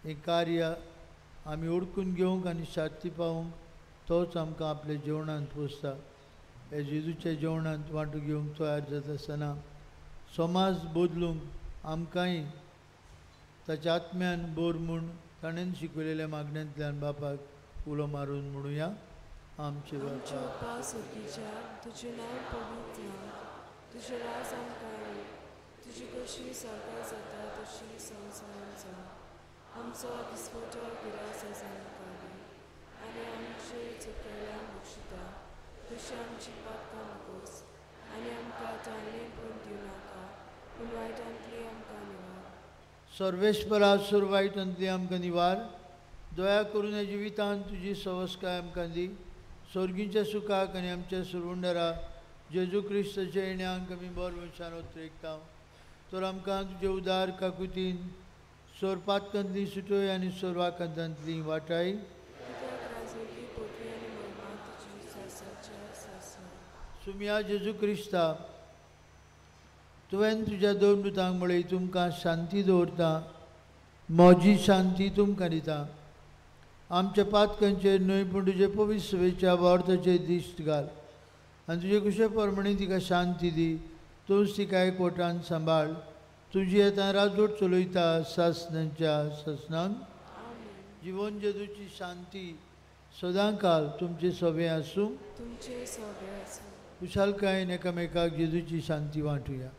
S4: हें कार्य आमी ओडकून घेवंक आनी शांती पावोवंक तोच आमकां आपल्या जेवणांत पोसता. ह्या जेजूच्या जेवणांत वांटो घेवंक तयार जाता आसतना समाज बदलूंक आमकांय ताच्या आत्म्यान बोर म्हूण ताणें शिकयलेल्या मागण्यांतल्यान बापाक उलो मारून म्हणुया. आमचे
S8: आमच्या
S4: बापा
S8: बापा सुखीच्या तुजें नांव पवित्र जावं, तुजें राज आमकां येवं, तुजी कशी सरकार जाता तशी संवसारांत जावं. आमचो दिसवटो गिरास आमकां दी आनी आमचे चुकयल्या बक्षिता तशी आमची पातकां नकोस आनी आमकां ताळणी पूण दिवं नाका पूण वायटांतली आमकां निवार.
S4: सर्वेस्परा सुर वायटांतली आमकां निवार. दया करून ह्या जिवितांत तुजी सवस्काय आमकां दी. स्वर्गीच्या सुखाक आनी आमच्या सुरवंडरा जेजू क्रिस्ताच्या येण्याक आमी बर मनशान ओत्रेकता. तर आमकां तुजे उदार काकुतीन सोरपातकांतली सुटोय आनी सोरवाकांतांतली वाटाय.
S8: कित्याक राजवटी पदवी आनी महिमा तुजी सासणाच्या सासणा.
S4: सुमिया जेजू क्रिस्ता, तुवें तुज्या दोन दुतांक म्हळें तुमकां शांती दवरता, म्हजी शांती तुमकां दिता. आमच्या पातकांचेर न्हय पूण तुजे पवित्र सभेच्या वावर्थाचेर दिश्ट घाल आनी तुजे कुशे प्रमाणे तिका शांती दी. तूंच तिका एकवटान सांबाळ. तुजी आतां राजवट चलयता सासणाच्या सासणाक. जिवन जेजूची शांती सदांकाल तुमचे सभे आसूं.
S8: तुमचे सभे आसूं.
S4: खुशालकायेन एकामेकाक जेजूची शांती वांटुया.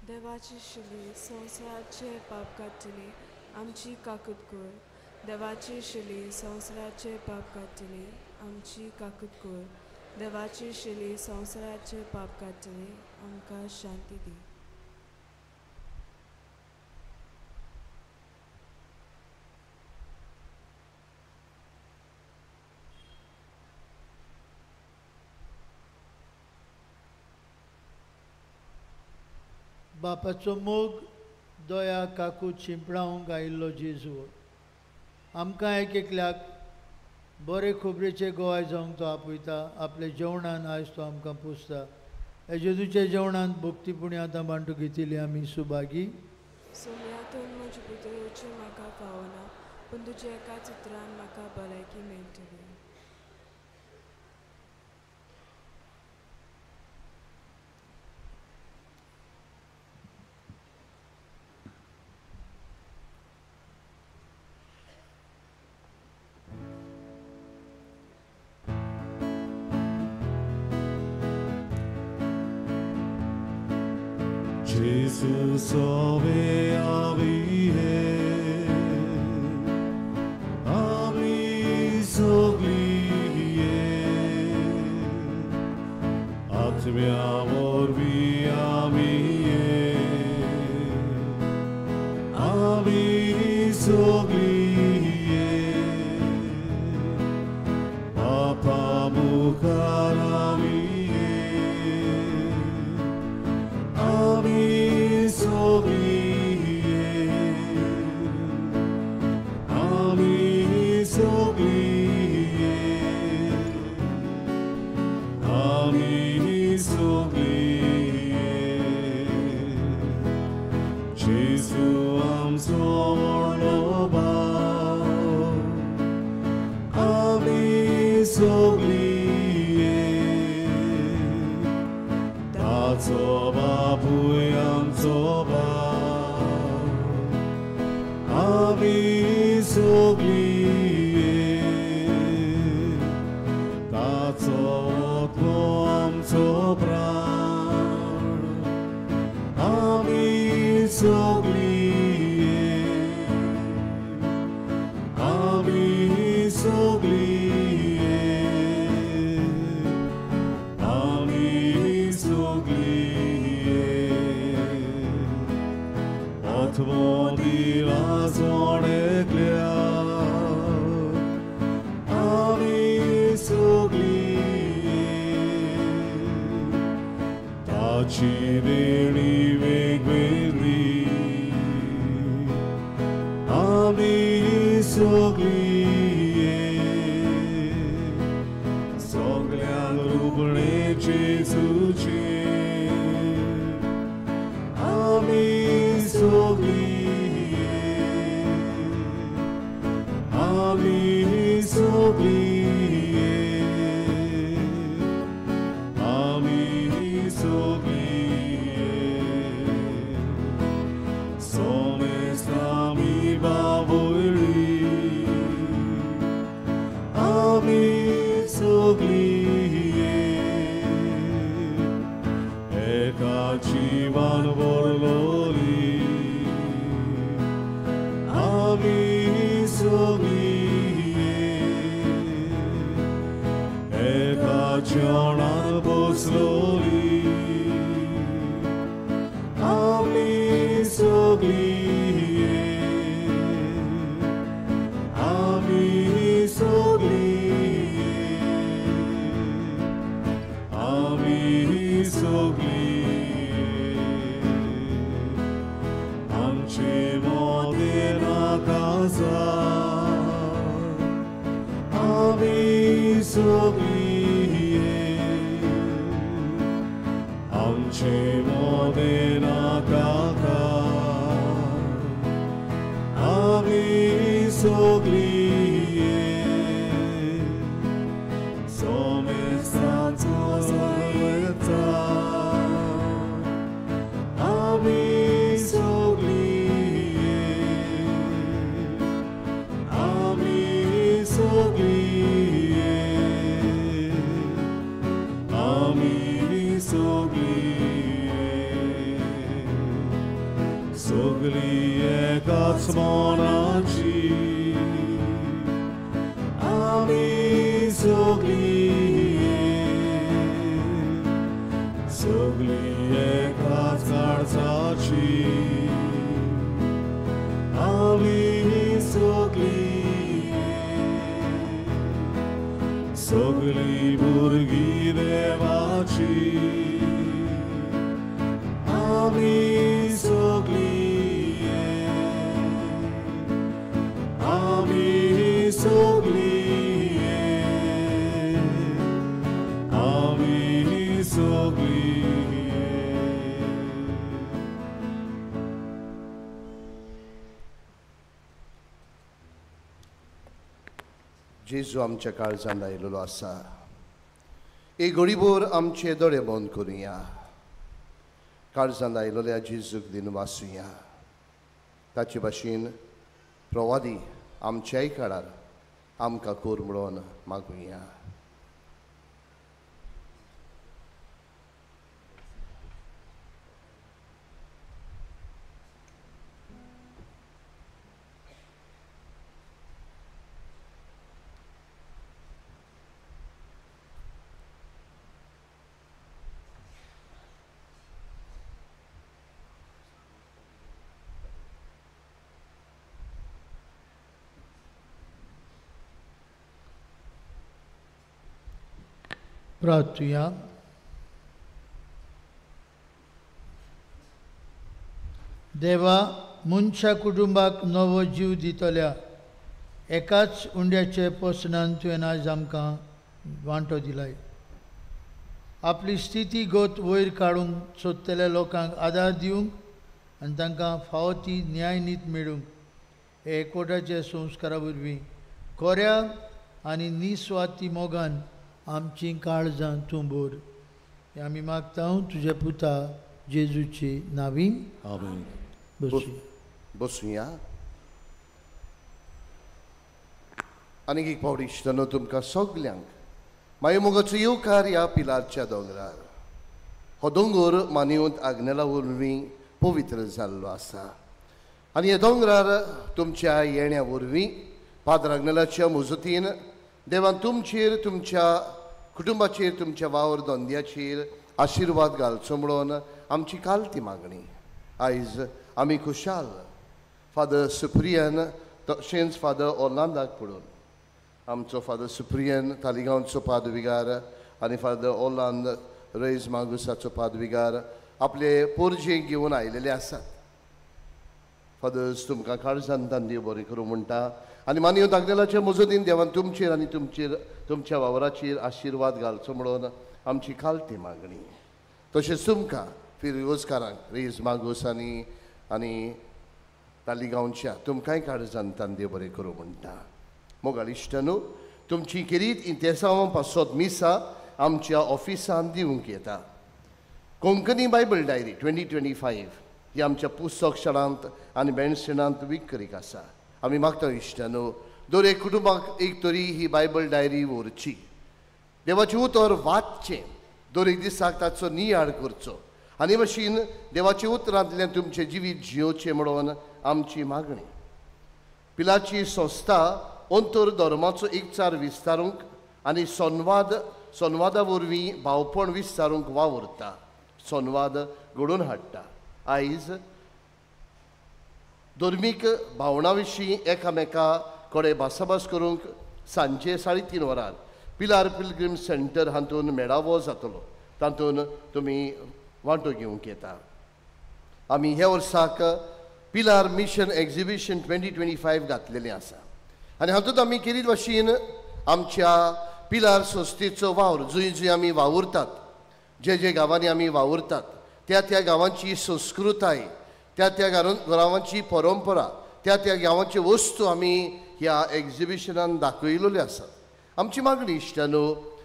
S8: देवाची शिली संवसाराचे पाप काडटली आमची काकूत कर. देवाची शिली संवसाराचे पाप काडटली आमची काकूत कर. देवाची शिली संवसाराचे पाप काडटली आमकां शांती दी.
S4: बापाचो मोग दया काकूत शिंपणावंक आयिल्लो जेजू आमकां एक एकल्याक बरे खबरेचे गोवाय जावंक तो आपयता. आपल्या जेवणान आयज तो आमकां पोसता. ह्या जेजूच्या जेवणान भक्तीपुणी आतां बांटू घेतिल्ली आमी सुभागी.
S8: सोम्यातून म्हजे भितर येवचें म्हाका फावना पूण तुज्या एकाच उतरान म्हाका भलायकी मेळटली.
S3: Gesù sove avie, ami soglie, atmia vorbi amie, ami soglie, आमी सगळीं ताचो आत्मो आमचो प्राण आमी सगळीं आमी सगळीं आमी सगळीं आत्मो दिला जण एकल्या आमी सगळीं ताची देणी वेगवेगळी आमी सगळीं सगळ्यांक रुपणें जेजूचें आमी सगळीं आमी सगळीं आमी सगळीं सोमेस्त आमी बावयली आमी सगळीं एका जिवान भरलोली आमी सगळीं एका जेवणान बसलोली आमी सगळीं आमी सगळीं आमी सगळीं आमचे मोदें नाका आमी सगळीं आमचे मोदें नाका आमी सगळीं सोमेस्ताचो सगळेचा आमी सगळीं आमी सगळीं आमी सगळीं सगळीं एकाच मनाची आमी सगळीं सगळीं एकाच काळजाची आमी सगळीं सगळीं भुरगीं देवाची आमी सगळीं आमी सगळीं आमी सगळीं.
S10: जेजू आमच्या काळजान आयिल्लो आसा. एक घडीभर आमचे दोळे बंद करुया. काळजान आयिल्ल्या जेजूक दिन वाचुया. ताचे भाशेन प्रवादी आमच्याय काळार आमकां कोर म्हणून मागुया.
S4: प्रार्थुया. देवा, मनशा कुटुंबाक नवो जीव दितल्या एकाच उंड्याचे पोसणान तुवें आयज आमकां वांटो दिलाय. आपली स्थिती गोत वयर काडूंक सोदतल्या लोकांक आदार दिवंक आनी तांकां फावो ती न्यायनीत मेळूंक हे एकवटाच्या संस्कारा वरवीं खऱ्या आनी निस्वार्थी मोगान आमची काळजां तूं भर. हें आमी मागता तुज्या पुता जेजूची नावी.
S10: आमेन. बसुया. आनीक एक फावट इश्टांनो तुमकां सगल्यांक मागीर मोगाचो येवकार ह्या पिलारच्या दोंगरार. हो दोंगर मानवंत आग्नेला वरवीं पवित्र जाल्लो आसा आनी ह्या दोंगरार तुमच्या येण्या वरवीं पाद्र आग्नेलाच्या मुजतीन देवान तुमचेर, तुमच्या कुटुंबाचेर, तुमच्या वावर धंद्याचेर आशिर्वाद घालचो म्हणून आमची काल ती मागणी. आयज आमी खुशाल फादर सुप्रियन तशेंच फादर ओर्लांदाक पळोवन, आमचो फादर सुप्रियन तालिगांवचो पादविगार आनी फादर ओर्लांद रईस मागुसाचो पादविगार आपले पोरजे घेवन आयलेले आसात. फादर्स तुमकां काळजान देव बरें करूं म्हणटा आनी मानव आग्नेलाच्या मजतीन देवान तुमचेर आनी तुमचेर तुमच्या वावराचेर आशिर्वाद घालचो म्हणून आमची खालती मागणी. तशेंच तुमकां फिरगोजकारांक रईस मागूस आनी आनी तालिगांवच्या तुमकांय काळजान देव बरें करूं म्हणटा. मोगाळ इश्टांनो, तुमची खेरीत इंतेसांवां पासत मिसां आमच्या ऑफिसान दिवंक येता. कोंकणी बायबल डायरी 2025 ही आमच्या पुस्तक शाळांत आनी बँडस्टँडांत विक्रीक आसा. आमी मागता इश्टांनो, दर एक कुटुंबाक एक तरी ही बायबल डायरी व्हरची, देवाचें उतर वाचचें, दर एक दिसाक ताचो नियाळ करचो आनी भशेन देवाच्या उतरांतल्यान तुमचें जिवीत जियोचें म्हणून आमची मागणी. पिलाची संस्था अंतर धर्माचो एकचार विस्तारूंक आनी संवादा वरवीं भावपण विस्तारूंक वावुरता, संवाद घडोवन हाडटा. आयज धर्मीक भावना विशीं एकामेका कडेन भासाभास करूंक सांजे 3:30 वरार पिलार पिलग्रीम सेंटर हातूंत मेळावो जातलो, तातूंत तुमी वांटो घेवंक येता. आमी ह्या वर्साक पिलार मिशन एक्झिबिशन 2025 घातलेलें आसा आनी हातूंत आमी खेरीत भाशेन आमच्या पिलार संस्थेचो वावर जंय जंय आमी वावुरतात, जे जे गांवांनी आमी वावुरतात त्या त्या गांवांची संस्कृताय, त्या त्या गांवांची परंपरा, त्या त्या गांवांच्यो वस्तू आमी ह्या एक्झिबिशनान दाखयलेल्यो आसात. आमची मागणी इश्टांनो,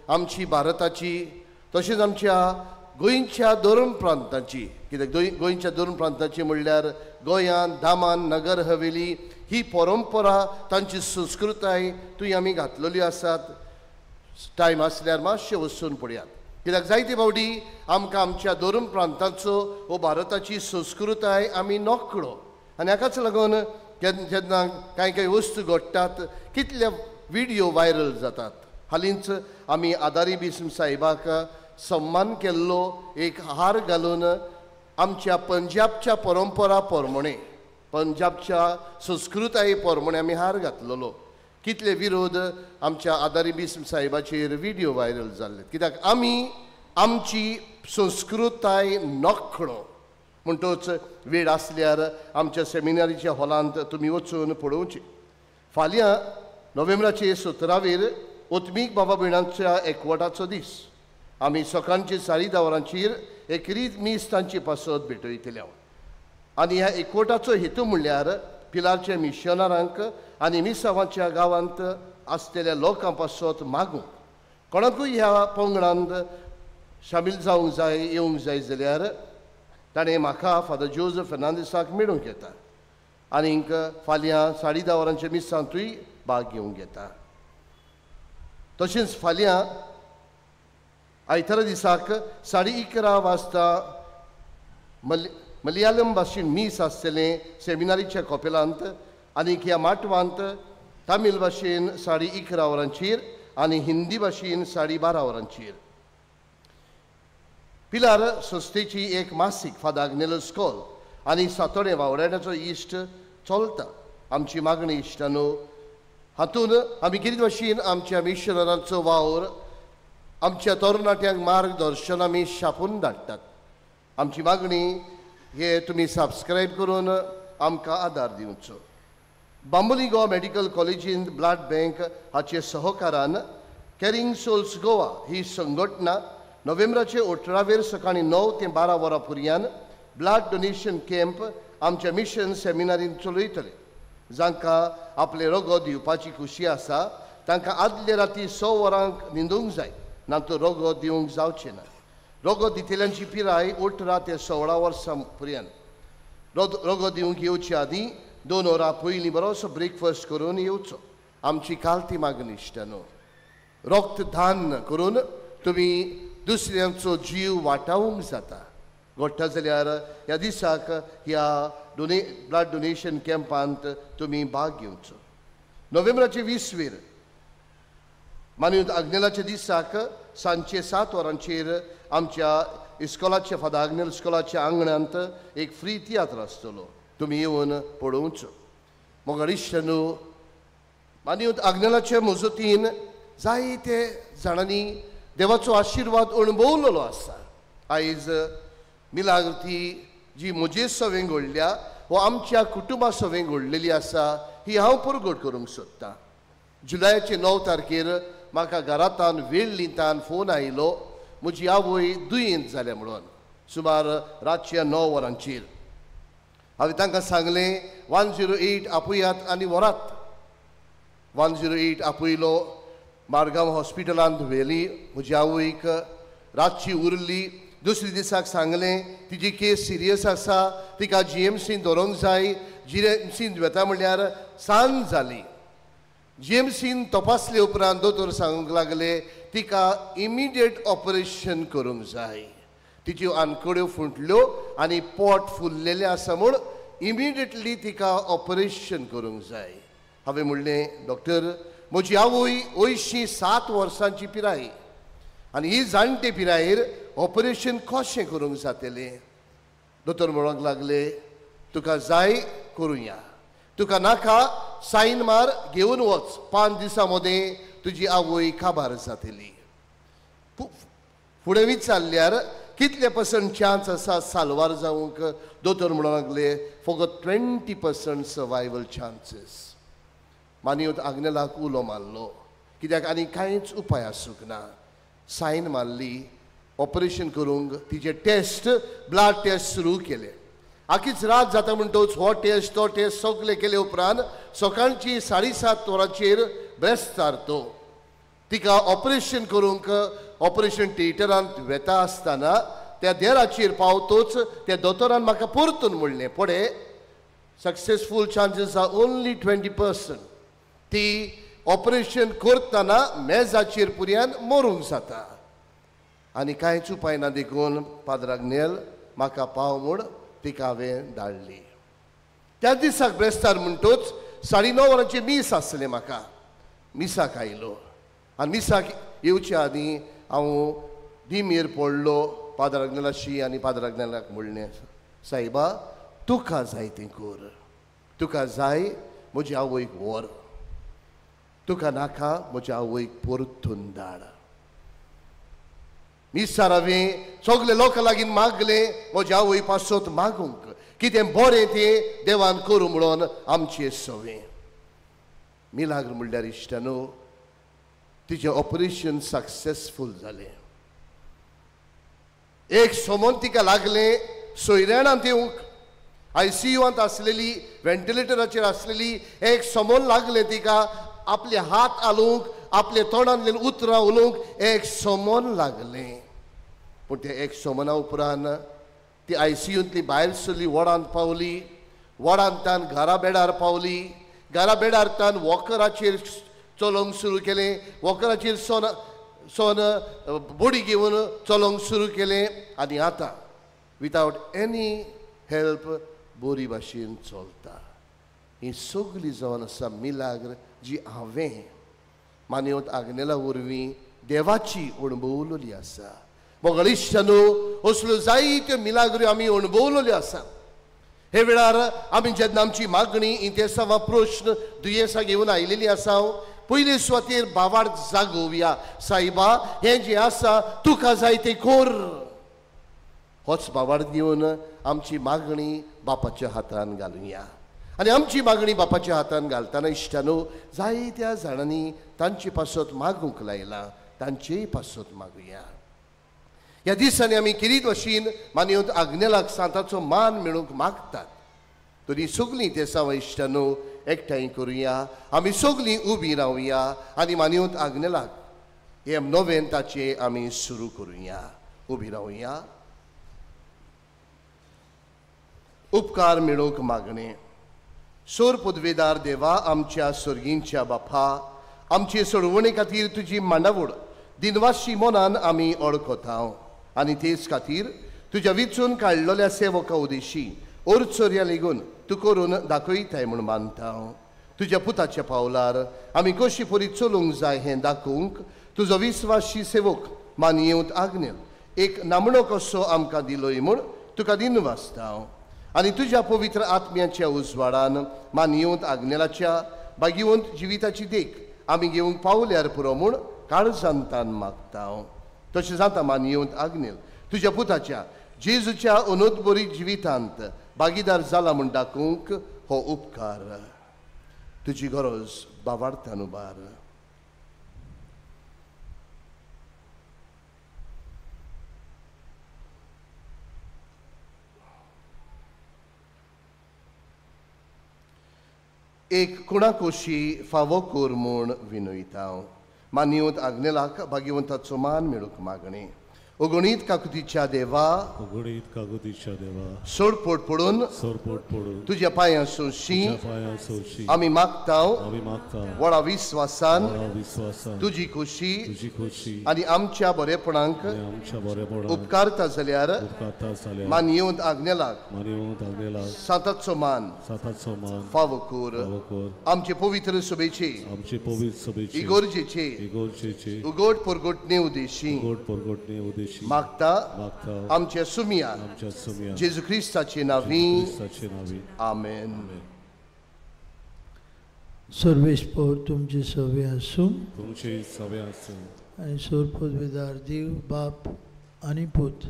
S10: आमची भारताची तशेंच आमच्या गोंयच्या धर्म प्रांताची, कित्याक गोंयच्या धर्म प्रांताची म्हणल्यार गोंयांत दामन नगर हवेली ही परंपरा, तांची संस्कृताय थंय आमी घातलेली आसात. टायम आसल्यार मातशें वचून पळयात, कित्याक जायते फावटी आमकां आमच्या धर्म प्रांताचो वो भारताची संस्कृताय आमी नकळो आनी हाकाच लागून जेन्ना कांय कांय वस्तू घडटात कितले विडियो व्हायरल जातात. हालींच आमी आदारी बिस्म साहेबाक सम्मान केल्लो एक हार घालून आमच्या पंजाबच्या परंपरा प्रमाणे, पंजाबच्या संस्कृताये प्रमाणे आमी हार घातलेलो. कितले विरोध आमच्या आदारी बिस्म साहेबाचेर विडियो व्हायरल जाल्ले, कित्याक आमी आमची संस्कृताय नकळो. म्हणटच वेळ आसल्यार आमच्या सेमिनारीच्या हॉलांत तुमी वचून पळोवचें. फाल्यां नोव्हेंबराचे 17वेर ओत्मीक बाबा भयणांच्या एकवटाचो दीस. आमी सकाळचे 10:30 वरांचेर एक रीत मीस तांचे पासत भेटयतले. आनी ह्या एकवटाचो हेतू म्हणल्यार पिलारच्या मिशनरांक आनी मिसावांच्या गांवांत आसलेल्या लोकां पासत मागूंक. कोणाकूय ह्या पंगडांत सामील जावंक जाय, येवंक जाय जाल्यार ताणें म्हाका फादर जोजफ फेर्नांदीसाक मेळूंक येता आनीक फाल्यां 10:30 वरांच्या मिसांतूय भाग घेवंक येता. तशेंच फाल्यां आयतारा दिसाक 11:30 वाजता मलयालम भाशेन मीस आसतलें सेमिनारीच्या कॉपेलांत आनीक ह्या माटवांत तामील भाशेन 11:30 वरांचेर आनी हिंदी भाशेन 12:30 वरांचेर. पिलार संस्थेची एक मासीक फादर आग्नेलस कॉल आनी सातोडें वावराड्याचो इश्ट चलता. आमची मागणी इश्टांनो, हातूंत आमी खेरीत भाशेन आमच्या मिशनरांचो वावर आमच्या तरणाट्यांक मार्गदर्शन आमी छापून धाडटात. आमची मागणी हे तुमी सबस्क्रायब करून आमकां आदार दिवचो. बांबोली गोवा मेडिकल कॉलेजींत ब्लड बँक हाचे सहकारान कॅरिंग सोल्स गोवा ही संघटना नोव्हेंबराचे 18वेर सकाळीं 9 ते 12 वरां पर्यंत ब्लड डोनेशन कॅम्प आमच्या मिशन सेमिनारींत चलयतले. जांकां आपले रोगो दिवपाची खुशी आसा तांकां आदले राती 6 वरांक न्हिदूंक जाय, ना तर रोगो दिवंक जावचें ना. रोगो दितल्यांची पिराय 18 ते 16 वर्सां पर्यंत. रोगो दिवंक येवचे आदीं 2 वरां पयलीं बरोसो ब्रेकफास्ट करून येवचो. आमची कालती मागणी इश्टानो, रक्तदान करून तुमी दुसऱ्यांचो जीव वाटावंक जाता. घडटा जाल्यार ह्या दिसाक ह्या ब्लड डोनेशन कॅम्पांत तुमी भाग घेवचो. नोव्हेंबराचे 20 मानव आग्नेलाच्या दिसाक सांजचे 7 वरांचेर आमच्या इस्कॉलाच्या फादर आग्नेल इस्कॉलाच्या आंगणांत एक फ्री तियात्र आसतलो, तुमी येवन पळोवचो. मग इश्टानो, मानव आग्नेलाचे मजतीन जायते जाणांनी देवाचो आशिर्वाद अणभवलेलो आसा. आयज मिलाग्रती जी म्हजे सवें घडल्या वो आमच्या कुटुंबा सवें घडलेली आसा ही हांव परगट करूंक सोदतां. जुलयाचे 9 तारखेर म्हाका घरांतान वेळ्ळींतान फोन आयलो, म्हजी आवय दुयेंत जाल्या म्हणून सुमार रातच्या 9 वरांचेर. हांवें तांकां सांगलें 108 आपयात आनी व्हरात. 108 आपयलो, मारगांव हॉस्पिटलांत व्हेली म्हजी आवयक, रातची उरली. दुसरे दिसाक सांगलें तिजी केस सिरियस आसा, तिका जीएमसीन दवरूंक जाय. जीएमसीन वेता म्हणल्यार सांज जाली. जीएमसीन तपासले उपरांत दोतोर सांगूंक लागले तिका इमिडिएट ऑपरेशन करूंक जाय, तिच्यो आनकड्यो फुटल्यो आनी पोट फुल्लेलें आसा म्हूण इमिडिएटली तिका ऑपरेशन करूंक जाय. हांवें म्हणलें डॉक्टर, म्हजी आवय 87 वर्सांची पिराय आनी ही जाणटे पिरायेर ऑपरेशन कशें करूंक जातलें? दोतोर म्हणूंक लागले तुका जाय करुया, तुका नाका सायन मार, घेवन वच, 5 दिसां मदें तुजी आवय काबार जातली. फुडें विचारल्यार कितले पर्संट चान्स आसा साल्वार जावंक? दोतोर म्हणूंक लागले फकत 20% सर्वायवल चान्सीस. मानयोत आग्नेलाक उलो मारलो, कित्याक आनी कांयच उपाय आसूंक ना. सायन मारली, ऑपरेशन करूंक तिजे टेस्ट, ब्लड टेस्ट सुरू केले. आखीच रात जाता म्हणटकच हो टेस्ट तो टेस्ट सगळे केले उपरांत सकाळची 7:30 वरांचेर ब्रेस्तार तो तिका ऑपरेशन करूंक ऑपरेशन थिएटरांत वेता आसतना त्या देराचेर पावतोच त्या दोतोरान म्हाका परतून म्हणलें, पळय सक्सेसफूल चान्सीस are only 20%. ती ऑपरेशन करतना मेजाचेर पुर्यान मरूंक जाता आनी कांयच उपाय ना देखून पाद्र आग्नेल म्हाका पाव म्हूण तिका हांवें धाडली. त्या दिसाक ब्रेस्तार म्हणटोच 9:30 वरांचेर मीस आसलें. म्हाका मिसाक आयलो आनी मिसाक येवचे आदीं हांव दिमेर पडलो पाद्र आग्नेलाशी आनी पाद्र आग्नेलाक म्हणलें, सायबा तुका जाय तें कर, तुका जाय म्हजी आवयक व्हर, तुका नाका म्हज्या आवयक परतून धाड. मिसार हांवें सगळे लोकां लागीं मागलें म्हज्या आवय पासत मागूंक कितें बरें तें देवान करूं म्हणून आमचें सवें. मिलाग्र म्हणल्यार इश्टानो तिचें ऑपरेशन सक्सेसफूल जालें. एक सोमोन तिका लागलें सोयऱ्याणांत येवंक, आयसीयूंत आसलेली, व्हेंटिलेटराचेर आसलेली, एक सोमोन लागलें तिका आपले हात हालोवंक, आपले तोंडांतल्यान उतरां उलोवंक एक सोमोन लागलें. पूण ते एक सोमना उपरांत ती आयसीयूंतली भायर सरली, वडांत पावली, वडांतान घरा बेडार पावली, घरा बेडार तान वॉकराचेर चलोवंक सुरू केलें, वॉकराचेर सोन सोन बोडी घेवन चलोवंक सुरू केलें आनी आतां विदावट एनी हेल्प बोरी भाशेन चलता. ही सगळी जावन आसा मिलाग्र जी हांवें मानवत आग्नेला वरवीं देवाची अणभवलेली आसा. मोगाळ इश्टानो, असल्यो जायत्यो मिलाग्र्यो आमी अणभवलेल्यो आसा. हे वेळार आमी जेन्ना आमची मागणी, इंतेसांवां, प्रश्न, दुयेंसां घेवन आयलेली आसा, पयले सुवातेर बावार जागोवया, सायबा हें जें आसा तुका जाय तें कर. होच बावार घेवन आमची मागणी बापाच्या हातान घालुया. आनी आमची मागणी बापाच्या हातान घालतना इश्टानो जायत्या जाणांनी तांचे पासत मागूंक लायलां, तांचेय पासत मागुया. ह्या दिसांनी आमी किरीत वशीन मानयोत आग्नेलाक सांताचो मान मेळूंक मागतात. तरी सगळीं तेसांव इश्टानो एकठांय करुया, आमी सगळीं उबी रावया आनी मानयोत आग्नेलाक हे नवेन ताचें आमी सुरू करुया. उबी रावया. उपकार मेळोवंक मागणें. सोर पदवेदार देवा आमच्या सर्गींच्या बापा, आमचे सोडवणे खातीर तुजी मांडावळ दिनवाशी मनान आमी ओळखता आनी तेच खातीर तुज्या विचून काडलेल्या सेवका उदेशी ओरचोर्या लेगून तूं करून दाखयताय म्हूण मानता. तुज्या पुताच्या पावलार आमी कशी परी चलूंक जाय हें दाखोवंक तुजो विस्वाशी सेवक मानयेवंत आग्नेल एक नामणो कसो आमकां दिलोय म्हूण तुका दिनवासता. आनी तुज्या पवित्र आत्म्याच्या उजवाडान मानयेवंत आग्नेलाच्या भाग्यवंत जिविताची देख आमी घेवंक पावल्यार पुरो म्हूण काळजांतान मागता. तशें जाता मानयेवंत आग्नेल तुज्या पुताच्या जेजूच्या अनोदबरी जिवितांत भागीदार जाला म्हूण दाखोवंक हो उपकार तुजी गरज बावार्थान उबार. एक कुणाकोशी फावो कोर म्हूण विनयता. मानयेवंत आग्नेलाक भाग्यवंताचो मान मेळूंक मागणी. अगणीत काकुतीच्या देवा,
S3: अगणीत काकुतीच्या देवा,
S10: सोडपोट पडून,
S3: सोडपोट पडून
S10: तुज्या पांयां सोशी,
S3: सोशी
S10: आमी मागता,
S3: आमी मागता
S10: व्हडा विस्वासान,
S3: व्हडा विस्वासान
S10: तुजी खोशी,
S3: तुजी खोशी
S10: आनी आमच्या बरेपणाक,
S3: आमच्या बरेपणाक
S10: उपकारता जाल्यार,
S3: उपकारता जाल्यार
S10: मानयेवंत आग्नेलाक,
S3: मानयेवंत आग्नेलाक
S10: सांताचो मान,
S3: सांताचो मान
S10: फावो कोर.
S3: फावो कोर.
S10: आमचे पवित्र सभेचे,
S3: आमचे पवित्र सभेचे,
S10: इगोर्जेचे,
S3: इगोर्जेचे
S10: उगोट परगोटणे उदेशी,
S3: उगोट परगोटणे उदेशी
S10: मागता,
S3: मागता
S10: आमच्या सुमिया,
S3: आमच्या सुमिया
S10: जेजू क्रिस्ताचे नावी,
S3: क्रिस्ताचे नावी.
S10: आमेन.
S4: सर्वेस्पोर तुमचे सवे आसूं,
S3: तुमचे सवे आसूं.
S4: आनी सोर पदवेदार देव बाप आनी पूत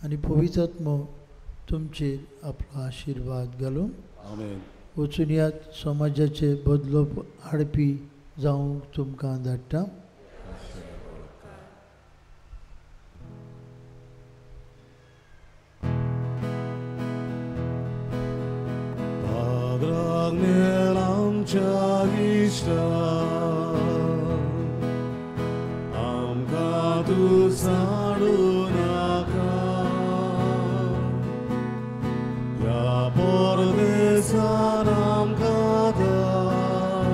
S4: आनी पवित्र आत्मो तुमचेर आपलो आशिर्वाद घालूं.
S3: आमेन.
S4: वचून यात समाजाचे बदलोप हाडपी जावंक तुमकां धाडटा.
S3: आमकां तूं साडूं नाका ह्या परदेसान आमकां धाड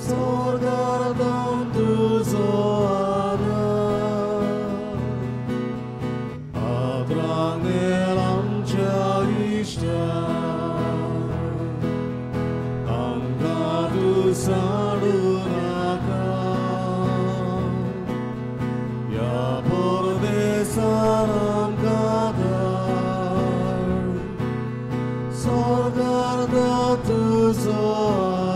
S3: स्वर्गार धांव तुजो आदार. आदरांगेर आमच्या इश्टा साडूं नाका ह्या परदेसान आमकां धाड स्वर्गार तुजो.